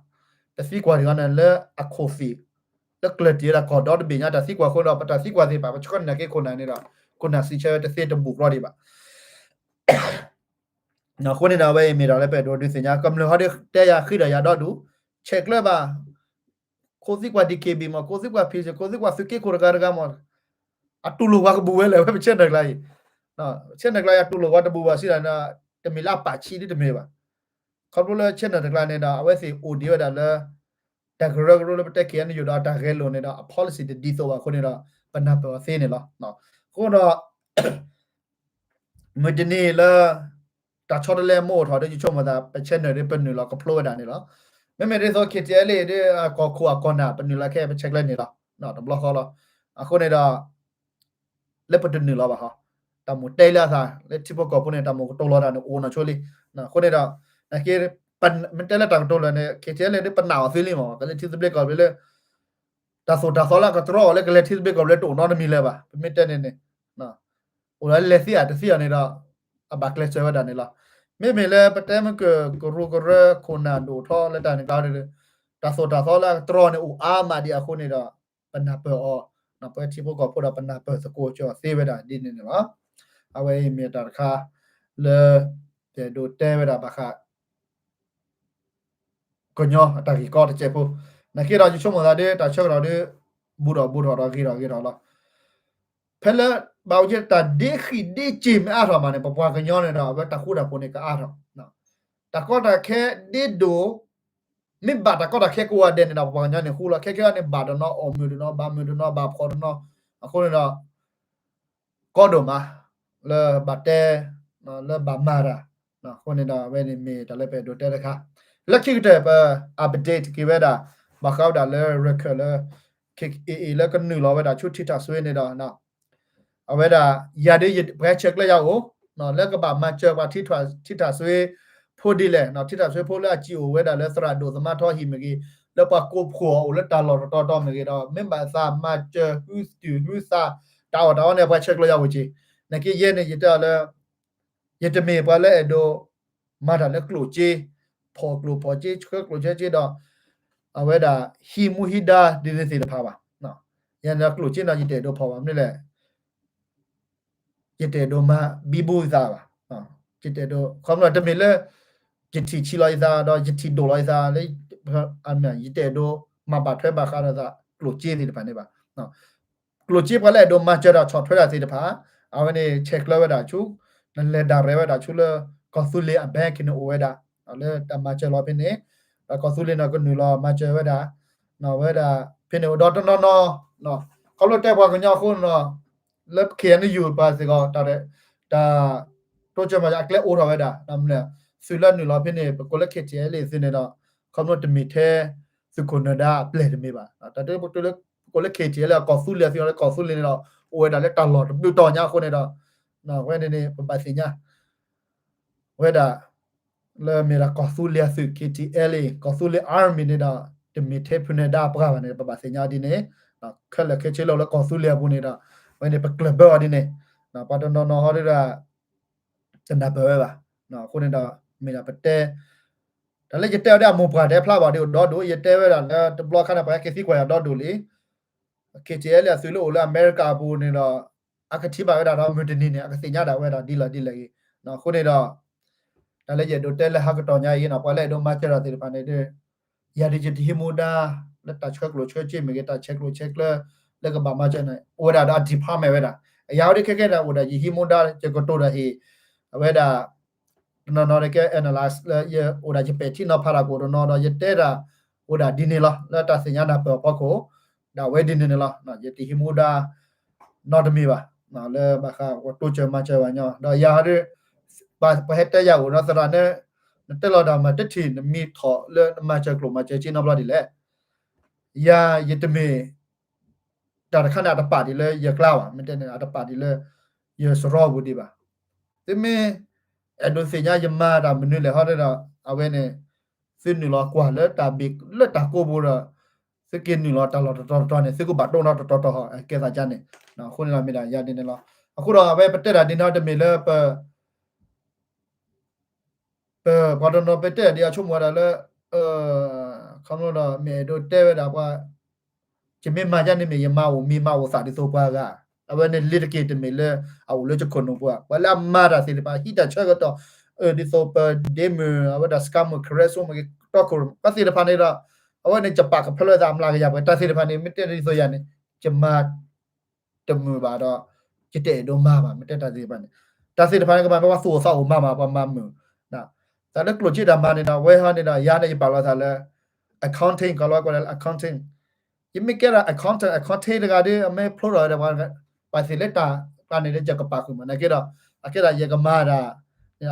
ပသံကွၢ်ဒံးအီၤန့ၣ် လၢအခိၣ်သ့ၣ် လၢကျၢၢ်တံၢ်ဝဲဒၣ်ကီၢ်ဒီတဘ့ၣ်ညါ တၢ်သံကွၢ်အဃိဒီး ပတၢ်သံကွၢ်သ့ၣ်တဖၣ် ပဆှၢန့ၢ်က့ၤခိၣ်နၢ်န့ၣ်ဒီး ခိၣ်နၢ်စံးဆၢတသ့တဘူၣ်ကျီဒံးဘၣ်. အဃိန့ၣ်ဒီး အဝဲအံၤမ့ၢ်တၢ်လၢပအဲၣ်ဒိးဒုးသ့ၣ်ညါ ကမျၢၢ်ဟီဒုးတဲယၤဃံဒီးယၤဒီဒူၣ် ဆဲးကျၢဘၣ် ခိၣ်သံကွၢ် DKB မး ခိၣ်သံကွၢ် PC ခိၣ်သံကွၢ်သုးက့ခိၣ်တဂၤတဂၤမး အတူၢ်လိာ်ပှၤကဘူၣ်ဝဲလဲၣ် ဝဲပဆၢနၢ်ကျါအံၤ ဆၢနၢ်ကျါအံၤ အတူၢ်လိာ်ပှၤတဘူၣ်ဘၣ်စံးဒၣ်န့ၣ် တမ့ၢ်လၢအပာ်ဆံးဒ်တမ့ၢ်ဘၣ်. ခီဖျိလၢဆၢနၢ်တကျါန့ၣ်ဒီး အဝဲသ့ၣ်အိၣ်ဒံးဝဲဒၣ်လၢ တၢ်ကရၢကရိလၢပတဲ KNU ဒီးတၢ်ဂဲၤလိာ်န့ၣ်ဒီး အ policy တဒ်သိးဘၣ်အဃိန့ၣ်ဒီး ပနၢ်ပၢၢ်အီၤသ့န့ၣ်လီၤ. အဃိဒီး မုၢ်တနံၤလၢ တၢ်ဆီတလဲမ့ၢ်အိၣ်ထီၣ်ဒီး ယဆိကမိၣ်သး ပ channel ဒီးပနုာ်လီၤကဖျိဝဲဒၣ်န့ၣ်လီၤ. မ့မ့ၢ်ဒ်သိး KTLA ဒီး အကီၢ်ခိၣ်အကီၢ်နၢ် ပနုာ်လီၤခဲ ပဆဲးကျၢန့ၣ်လီၤ. တဘျီဃီလီၤ. အဃိန့ၣ်ဒီး လၢပတနုာ်လီၤဘၣ်ဟီ တၢ်မိၣ်တဲလၢအသး လၢထံဖိကီၢ်ဖိန့ၣ် တၢ်မိၣ်ကတိၤလီၤတၢ်န့ၣ် အိၣ်နီၢ်ဆိလံ. အဃိန့ၣ်ဒီး နက့ မ့ၢ်တဲလၢတၢ်ကတိၤလၢာ်န့ၣ် KTLA ဒီးပနာ်အီၤသ့လံမး ကလဲၤထံသဘျ့ကီၢ်သဘျ့လၢ တၢ်သိၣ်တၢ်သီလၢအကတြီအီၤလၢကလဲၤထံသဘျ့ကီၢ်သဘျ့တအိၣ်နီတမံၤလၢၤဘၣ်. ပမ့ၢ်တဲန့ၣ်န့ၣ် အိၣ်လၢလဲၤသံအတသံအီၤန့ၣ်ဒီး အဘၣ်ကျဲးစၢးဝဲဒၣ်န့ၣ်လီၤ. မ့မ့ၢ်လၢပတဲမ့ၢ်ကကရူၢ်ကရၢခိၣ်နၢ်ဒိၣ်ထီၣ်လၢတၢ်န့ၣ်ကျါဒီး တၢ်သိၣ်တၢ်သီလၢအကတြီအီၤန့ၣ် အိၣ်အါမးဒံးအဃိန့ၣ်ဒီး ပနၢ်ပၢၢ်အီၤ ပဝဲထံဖိကီၢ်ဖိဒီးပနၢ်ပၢၢ်သကိးကၠီၤသ့ဝဲဒၣ်ဒ်န့ၣ်န့ၣ်လီၤ. အဝဲအံၤမ့ၢ်တၢ်တခါ လၢ ယအဲၣ်ဒိးတဲဝဲဒၣ်ဘၣ်ဃး ကညီအတၢ်ဂ့ၢ်ကီတစဲးဖိ, နာ်က့ဒီးယဆိကမိၣ်သးဒီး တၢ်ဆၢကတီၢ်ဒီး ဘူးထီၣ်ဘူးထီၣ်ဒီးဂ့ၤထီၣ်ဂ့ၤထီၣ်လီၤ. ဖဲလၢ ဘၣ်အိၣ်က့ၤတၢ်ဒ့ဃံၣ်ဒ့စ့ၢ်မ့ၢ်အါထီၣ်မးန့ၣ် ပပှၤကညီန့ၣ်ဒီး အဝဲတၢ်ဃူတၢ်ဖိးန့ၣ်ကအါထီၣ်, တၢ်ကီတၢ်ခဲဒ့ဒိၣ် မ့ၢ်ဘၣ်တၢ်ကီတၢ်ခဲကိးဂၤဒဲးန့ၣ်ဒီး ပပှၤကညီန့ၣ်ဃူလီၤ. ခဲခဲအံၤန့ၣ် ဘၣ်တနီၤအီၣ်မုာ်တနီၤ ဘၣ်မုာ်တနီၤ ဘၣ်ဖှီၣ်တနီၤ အဃိန့ၣ်ဒီး ကီဒိၣ်မး လၢဘၣ်တဲ လၢဘၣ်မၤတၢ် အဃိန့ၣ်ဒီး အဝဲန့ၣ်မ့ၢ်တၢ်လၢပအဲၣ်ဒိးတဲတခါ လၢခံကတၢၢ်ပ update က့ၤဝဲဒၣ် ဘၣ်ဃးဝဲဒၣ်လၢ record လၢ K A A လၢကနုာ်လီၤဝဲဒၣ်ဆူထံထၣ်စွ့န့ၣ်ဒီး အဝဲဒၣ် ယၤဒ်ယပှၤဟဲဆဲးကျၢယၤအိၣ် လၢကဘၣ်မၤစၢၤပှၤထံထၣ်စွ့ဖိဒ်လဲၣ် ထံထၣ်စွ့ဖိလၢအစံၣ်အိၣ်ဝဲဒၣ်လၢသရၣ်ဒိၣ်သမါထီဟံၣ်မ့ၢ်ဂ့ၤ လၢပှၤကိးဖှိၣ်အီၤအိၣ်လၢတၢ်လီၢ်တတီၤတီၤမ့ၢ်ဂ့ၤဒီး မ့ၢ်ဘၣ်သးမၤစၢၤဟုတုၤဟုသး တၢ်အီၣ်တၢ်အီန့ၣ် ပှၤဆဲးကျၢယၤအိၣ်က့ၤ နာ်က့ယဲန့ၣ် ယတဲအီၤလၢ ယတမ့ၢ်ပှၤလၢအဲၣ်ဒိး မၤတၢ်လၢကျိၣ်စ့ ဖီၣ်ကျိၣ်ဖီၣ်စ့ ဆှၢကျိၣ်ဆှၢစ့ဒီး အဝဲဒၣ် ဟံးမူဟံးဒါဒ်န့ၣ်သ့ၣ်တဖၣ်ဘၣ်. ယၤန့ၣ်ကျိၣ်စ့ဒီး ယတအဲၣ်ဒိးဖီၣ်ဘၣ်မနုၤလဲၣ် ယတအဲၣ်ဒိးမၤဘံဘူယသးဘၣ်. ယတအဲၣ်ဒိး ခီဖျိတမ့ၢ်လၢ ယထံၣ်ဆံးလီၤယသး ဒီးယထံၣ်ဒိၣ်လီၤယသးလၢ ယတအဲၣ်ဒိးမၤဘၣ်ထွဲဘၣ်ဃးဒီးသး ကျိၣ်စ့သ့ၣ်တဖၣ်န့ၣ်ဘၣ်. ကျိၣ်စ့ပှၤလၢအဲၣ်ဒိးမၤစၢၤတၢ်ဆီၣ်ထွဲတၢ်သ့ၣ်တဖၣ် အဝဲန့ၣ်ဆဲးကျၢဝဲဒၣ်ဆူ နလဲၤဒၣ်ရဲဝဲဒၣ်ဆူလၢ ကီၢ်သူလ့ၤအ bank န့ၣ်အိၣ်ဝဲဒၣ် လၢတၢ်မၤစၢၤလီၤဖဲန့ၣ် ဒီးကီၢ်သူလ့ၤန့ၣ်ကနုာ်လီၤမၤစၢၤဝဲဒၣ် ဝဲဒၣ် ဖဲန့ၣ်အိၣ်ဒီးတနီၤနီၤ ခီဖျိတဲပှၤကညီအဃိန့ၣ်ဒီး လၢ K N U ပှၤစ့ၢ်ကီး တၢ် တိစၢၤမၤစၢၤအကျဲအိၣ်ထီၣ်ဝဲဒၣ် သုးလၢနုာ်လီၤဖဲန့ၣ် ပကိးလၢ K T L သုးန့ၣ်ဒီး ခီဖျိတမ့ၢ်ထဲ သုးခိၣ်နၢၤဒါအပျဲၢ်တမ့ၢ်ဘၣ်. တၢ်တပတုၤလၢ ပကိးလၢ K T L လၢကီၢ်သူလ့ၤ သုးလၢကီၢ်သူလ့ၤန့ၣ်ဒီး အိၣ်ဝဲဒၣ်လၢတၢ်လီၢ်တဘျုးတီၤညါအဃိန့ၣ်ဒီး ဝဲန့ၣ်န့ၣ် ပဘၣ်သ့ၣ်ညါ ဝဲဒၣ် လၢမ့ၢ်ဒၣ်ကီၢ်သူလ့ၤအသုး K T L ကီၢ်သူလ့ၤ army န့ၣ်ဒီး တမ့ၢ်ထဲဖုနၢၤဒါပှၤဘၣ်န့ၣ် ပဘၣ်သ့ၣ်ညါဒ်န့ၣ် ခဲလၢာ်ခဲဆ့လၢလၢကီၢ်သူလ့ၤအပူၤန့ၣ်ဒီး ဝဲန့ၣ်ပကျၢၢ်ဘၢအီၤဒ်န့ၣ် ပှၤတနီၤနီၤဟီဒ်ဒီး တနၢ်ပၢၢ်ဝဲဘၣ်. အဃိန့ၣ်ဒီး မ့ၢ်ဒၣ်ပတဲ တၢ်လၢယတဲအီၤဒ်အမိၢ်ပှၢ်တဲဖျါဘၣ်ဒ်အိၣ်ဒီဒူၣ် ယတဲဝဲဒၣ်လၢတဘျီခါန့ၣ် ပှၤဟဲက့ၤသံကွၢ်ယၤဒီဒူၣ်လံ K T L အသုးလၢအိၣ်လၢအမဲရကၤအပူၤန့ၣ်ဒီး အကထံၣ်ဘၣ်ဝဲဒၣ်ဒီးမုၢ်တနံၤန့ၣ် အကသ့ၣ်ညါဒၣ်ဝဲဒၣ်ဒ်လဲၣ်ဒ်လဲၣ်ဂ့ၤ. အဃိန့ၣ်ဒီး တၢ်လၢယအဲၣ်ဒိးတဲလၢဟးကတီၢ်ညါအံၤန့ၣ် ပှၤလၢအဲၣ်ဒိးမၤစၢၤတၢ်သ့ၣ်တဖၣ်န့ၣ်ဒီး ယၤဒ်ယတဟံးမူဒါ လၢတၢ်ဆှၢကျိၣ်ဆှၢစ့မ့ၢ်ဂ့ၤ တၢ်ဆဲးကျိၣ်ဆဲးကျၢ လၢကဘၣ်မၤစၢၤန့ၣ် အိၣ်ဝဲဒၣ်ဒီးအ department ဝဲဒၣ် အယၤဝဲဒၣ်ခဲကဲန့ၣ် အိၣ်ဒၣ်ယဟံးမူဒါ ယကတိၤတၢ်ဟ့ၣ် အဝဲဒၣ် တနီၤနီၤကဲ analyze လၢယအိၣ်ဒၣ်ယပဲာ်ထံနီၤဖးတၢ်ကအိၣ်တနီၤဒီး ယတဲတၢ်အိၣ်ဒၣ်ဒ်န့ၣ်လီၤ. လၢတၢ်သ့ၣ်ညါနၢ်ပၢၢ်အဖီခိၣ် ဒၣ်ဝဲဒ်န့ၣ်န့ၣ်လီၤ. ယတဟံးမူဒါ နီတမံၤဘၣ် လၢဘၣ်ဃးပှၤတိစၢၤမၤစၢၤဘၣ်ညီ ဒီးယၤဒ် ပှၤဟဲတဲယၤအိၣ်ဒီးသရၣ်န့ၣ် နတဲလီၤတၢ်မၤတထံၣ် နမံထီၣ်လၢနမၤစၢၤကျိၣ်မၤစၢၤစ့နီတဘျီဒ်လဲၣ်. ယၤယတမ့ၢ် တၢ်တခါန့ၣ် အတပာ်ဒ်လၢယကျါဘၣ်, မ့ၢ်တဲန့ၣ် အတပာ်ဒ်လၢယစရီပူၤဒံးဘၣ်. သုမ့ၢ်အဲၣ်ဒိးသ့ၣ်ညါယမၤတၢ်မနုၤလဲၣ်ဟီဒီး အဝဲန့ၣ် သုနုာ်လီၤကွၢ်လၢတၢ်ဘ့ၣ်လၢတၢ်ကိးပူၤဒီး သုက့ၤနုာ်လီၤတၢ်လီၢ်တတီၤတတီၤန့ၣ် သုကဘၣ်တိၢ်နီၣ်တတီၤတီၤဟီ ကဲသးကါန့ၣ်. အဃိန့ၣ်ဒီးမ့ၢ်ဒၣ်ယၤဒ်န့ၣ်လီၤ. အဃိဒီးအဝဲပတဲတၢ်ဒ်န့ၣ်တမ့ၢ်လၢပ ပပှၤတနီၤပတဲဒ်အဆိကမိၣ်ဝဲဒၣ်လၢ ခီဖျိဒီးမ့ၢ်အဲၣ်ဒိးတဲဝဲဒၣ်ပှၤ ယမ့ၢ်မၤယါန့ၣ်မ့ၢ် ယမၤအိၣ်မံၤမၤအိၣ်သးဒ်သိးပှၤဂၤ, အဝဲန့ၣ်လ့ၤတက့ၢ်တမ့ၢ်လၢအအိၣ်လၢယခိၣ်နူာ်ပူၤဧါ. ပှၤလၢအမၤတၢ်သ့ၣ်တဖၣ် ဟံးတၢ်ဆၢကတီၢ် ဒ်သိးပဒ့မုၢ် အဝဲဒၣ် စကၤမူၣ် ခရၢစိမ့ၢ်ဂ့ၤ တီခိၣ်ရိၣ် ပှၤသ့ၣ်တဖၣ်န့ၣ်ဒီး အဝဲန့ၣ်ယပာ်ကဖၢလၢသး မၤကယၤပှဲၤ တၢ်သ့ၣ်တဖၣ်န့ၣ် မ့ၢ်တဲဒ်သိးယၤန့ၣ် ယမၤ တမုာ်ဘၣ်ဒီး ယတအဲၣ်ဒိးမၤဘၣ် မ့ၢ်တဲတၢ်သ့ၣ်တဖၣ်န့ၣ်, တၢ်သ့ၣ်တဖၣ်န့ၣ် ကမၤမ့ၢ်ပှၤသူၣ်အိၣ်သးအိၣ်မၤမး ပှၤမၤမုာ်, တၢ်လၢကျိၣ်စ့တၢ်မၤန့ၣ်ဒီး ဝဲဟီန့ၣ်ဒီး ယၤန့ၣ် ယပာ်လီၤသးလၢ accounting ကီးလီၤကွၢ်လၢ accounting, ယမ့ၢ်ကဲဒၣ် accountant accountant တဂၤဒီး အမ့ၢ်ဖျိထီၣ်ဒီး ပှၤသ့ၣ်လၢတၢ်ကျါန့ၣ်ဒီး ယကပာ်ဃုာ်မး နာ်က့ဒီး အကဲဒၣ်ယကမၤဒၣ်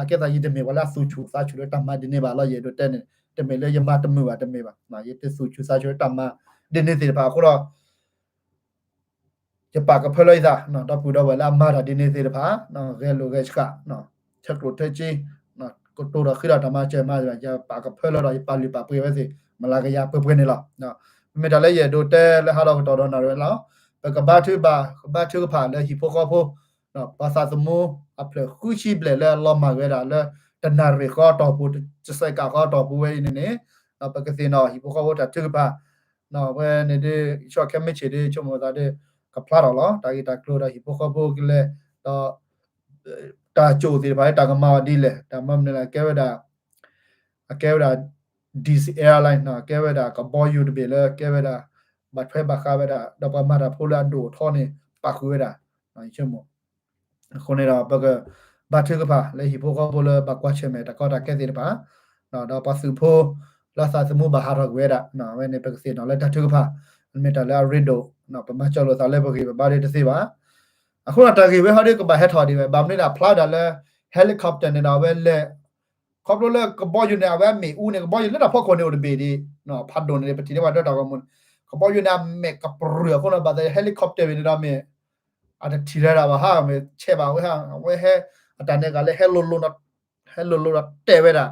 အကဲဒၣ်ယတမ့ၢ်ပှၤလၢအသူၣ်ဆူၣ်သးဆူၣ်လၢတၢ်မၤဒ်န့ၣ်ဘၣ်လီၤ. ယအဲၣ်ဒိးတဲန့ၣ် တမ့ၢ်လၢယမၤတမုာ်ဘၣ် တမ့ၢ်ဘၣ်, ယတသူၣ်ဆူၣ်သးဆူၣ်လၢတၢ်မၤဒ်န့ၣ်သ့ၣ်တဖၣ်အဃိဒီး ယပာ်ကဖၢလၢယသး ဒီပုၢ်ဒီဝဲၢ်လၢအမၤတၢ်ဒ်န့ၣ်သ့ၣ်တဖၣ် ဂဲၤလိာ်ဂဲၤဆှး ဆဲးကျိးထဲက့ ကတိၤဒီးဃ့ဒီးတၢ်မၤစၢၤမၤ ယပာ်ကဖၢလၢဒီး ယပာ်လုၢ်ပာ်ပှ့ၤဝဲသ့ၣ် မလၤကယၤပှဲၤပှဲၤန့ၣ်လီၤ. မ့မ့ၢ်တၢ်လၢယအဲၣ်ဒိးတဲလၢဟးဒီးကတီၢ်ဒီးနၣ်ရံၣ်လီၤ. ပကဘါထုကဖၣ် ကဘါထုကဖၣ်လၢဟံၣ်ဖိဃီဖိ ပှၤသးသမူအဖျၢၣ်ဃုဆံဘျဲၣ်လၢအလီၤမၢ်ဝဲဒၣ်လၢ တနၣ်ရံၣ်ဃီတီၢ်ပူၤ တစဲးကးဃီတီၢ်ပူၤဝဲအံၤန့ၣ်န့ၣ် ပကသ့ၣ်နီၣ်ဟံၣ်ဖိဃီဖိတၢ်ထုကဖၣ် ဝဲန့ၣ်ဒ် ယဆိကမိၣ်ခဲမုၢ်ဆ့ၣ်ဒ် ဆိကမိၣ်သးဒီး ကဖျါထီၣ်လီၤ. တၢ်ဂ့ၢ်တၢ်ကျိၤဒီးဟံၣ်ဖိဃီဖိကလဲၤ ဒီး တၢ်ကၠိၣ်သ့ၣ်တဖၣ်လၢတၢ်ကမၤအီၤဒ်လဲၣ် တၢ်မၤမနုၤလဲၣ် ကဲဝဲဒၣ် အကဲဝဲဒၣ် D C Airline ကဲဝဲဒၣ်ကဘီယူၤတဘ့ၣ်လၢကဲဝဲဒၣ် ဘၣ်ထွဲဘၣ်ဃးဝဲဒၣ် ဒီးပှၤမၤတၢ်ဖိလၢအဒိၣ်အထီန့ၣ် ပာ်ဃုာ်ဝဲဒၣ် ယဆိကမိၣ် အဃိန့ၣ်ဒီး ပကဘါထုကဖၣ်လၢဟံၣ်ဖိဃီဖိလၢဘၣ်ကွၢ်ဆၢၣ်မဲာ်တၢ်ကီတၢ်ခဲသ့ၣ်တဖၣ် ဒီးပှၤသုးဖိ လၢသးသမူဘၣ်ဟးထီၣ်ကွံာ်ဝဲဒၣ်, အဝဲန့ၣ် ပကသ့ၣ်နီၣ်လၢတၢ်ထုကဖၣ်, မ့ၢ်တၢ်လၢအရ့ဒိၣ်, ပမၤစၢၤလိာ်သးလၢပဂံၢ်ပဘါဒ်တသ့ဘၣ်. အဃိဒီးတၢ်ဂ့ၢ်ဝဲဟီဒ်ကဘၣ်ဟဲထီၣ်ဒံးဝဲ, ဘၣ်မနုၤဒၣ်ဖျါဒၣ်လၢ helicopter န့ၣ်ဒီး အဝဲလဲၤ ခီဖျိလၢကဘီယူၤန့ၣ် အဝဲအမ့ၣ်အူန့ၣ် ကဘီယူၤလၢတၢ်ဖီခိၣ်န့ၣ်အိၣ်တဘ့ၣ်ဒံး, ဖးဒိၣ်န့ၣ် ပထံၣ်န့ၢ်ဝဲဒၣ်တၢ်ဂီၤမူန့ၣ်, ကဘီယူၤန့ၣ်အမဲာ်ကပြုၢ်အဃိန့ၣ် ဘၣ်သး helicopter ဝဲန့ၣ်ဒီးမ့ၢ် အတထံၣ်လၢဒၣ်ဘၣ်ဟါ မ့ၢ်ဆဲးဘၣ်ဝဲဟါ, အဝဲဟဲ အတၢ်န့ၣ်ကလဲၤ ဟဲလိၤလိၤဒီးတဲာ်ဝဲဒၣ်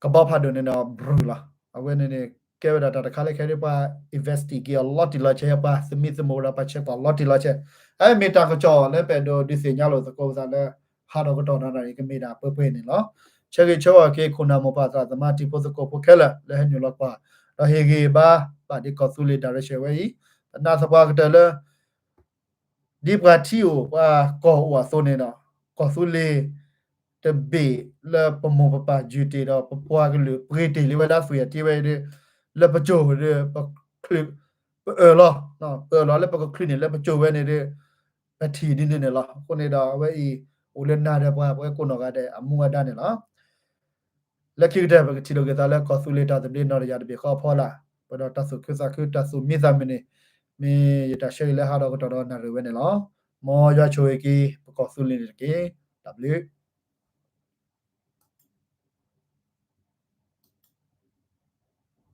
ကဘီဖးဒိၣ်န့ၣ်ဒီး ဘြူၤလီၤ. အဝဲန့ၣ်န့ၣ် ကဲဝဲဒၣ်တၢ်တခါလၢခဲအံၤပှၤ investigate အီၤလီၤတံၢ်လီၤဆဲး, ပှၤသမံသမိးဝဲဒီး ပှၤဆဲးကွၢ်လီၤတံၢ်လီၤဆဲး, အမ့ၢ်တၢ်ကစီၣ်လၢပအဲၣ်ဒိး ဒုးသ့ၣ်ညါလိာ်သကိးသးလၢ ဟးထီၣ်ကတီၢ်နၣ်ရံၣ်အံၤ ကမ့ၢ်ဒၣ်ပှဲၤပှဲၤန့ၣ်လီၤ. ဆၢဂ့ၤဆၢဝါက့ၤ ခိၣ်နၢ်မိၢ်ပၢ်သးသမါတံၤဖိသကိးဖိခဲလၢာ် လၢဟဲနုာ်လီၤကွၢ်, ဒီးဟ့ၣ်ဂံၢ်ဘါဘၣ်ဒ်ကီၢ်သူလ့ၤ direction ဝဲအံၤ, သနာ်သပှၢ်ကတၢၢ်လၢ ဒ်ပှၤထံအိၣ်ပှၤကီၢ်အိၣ်အသိးန့ၣ်ဒီး ကီၢ်သူလ့ၤတဘ့ၣ်လၢပမိၢ်ပပၢ်ယုၢ်တ့ၢ်ဒီး ပပှၤကလုာ်ပှ့ၤတ့ၢ်လံဝဲလၢအသွံၣ်အတ့ဝဲအံၤဒီး လၢပစိၤဒီး ပချုး ပအၢၣ်လီၤ, ပအၢၣ်လီၤလၢပကချုးန့ၢ်လၢပစိၤဝဲန့ၣ်ဒီး ပထံၣ်ဒ်န့ၣ်န့ၣ်လီၤ. အဃိန့ၣ်ဒီး အဝဲအံၤ အိၣ်လၢနၤဒီးပှၤ ပဝဲကိးနီၢ်ဂၤဒဲးအမူအဒါန့ၣ်လီၤ. လၢခံကတၢၢ် ပကထံၣ်လိာ်က့ၤသးလၢကီၢ်သူလ့ၤတၢ်သဘျ့နီၢ်တယၢ်တဘ့ၣ်ဃီအဖီလာ်, ပဒီးတၢ်သူၣ်ခုသးခု တၢ်သူၣ်မံသးမုာ်န့ၣ် မ့ၢ်ယတၢ်ဆၢဂ့ၤလၢဟးထီၣ်ကတီၢ်ဒီးနၣ်ရံၣ်ဝဲန့ၣ်လီၤ. မ်ယွၤဆိၣ်ဂ့ၤက့ၤ ပကီၢ်သူလ့ၤန့ၣ်တက့ၢ်. တၢ်ဘျုး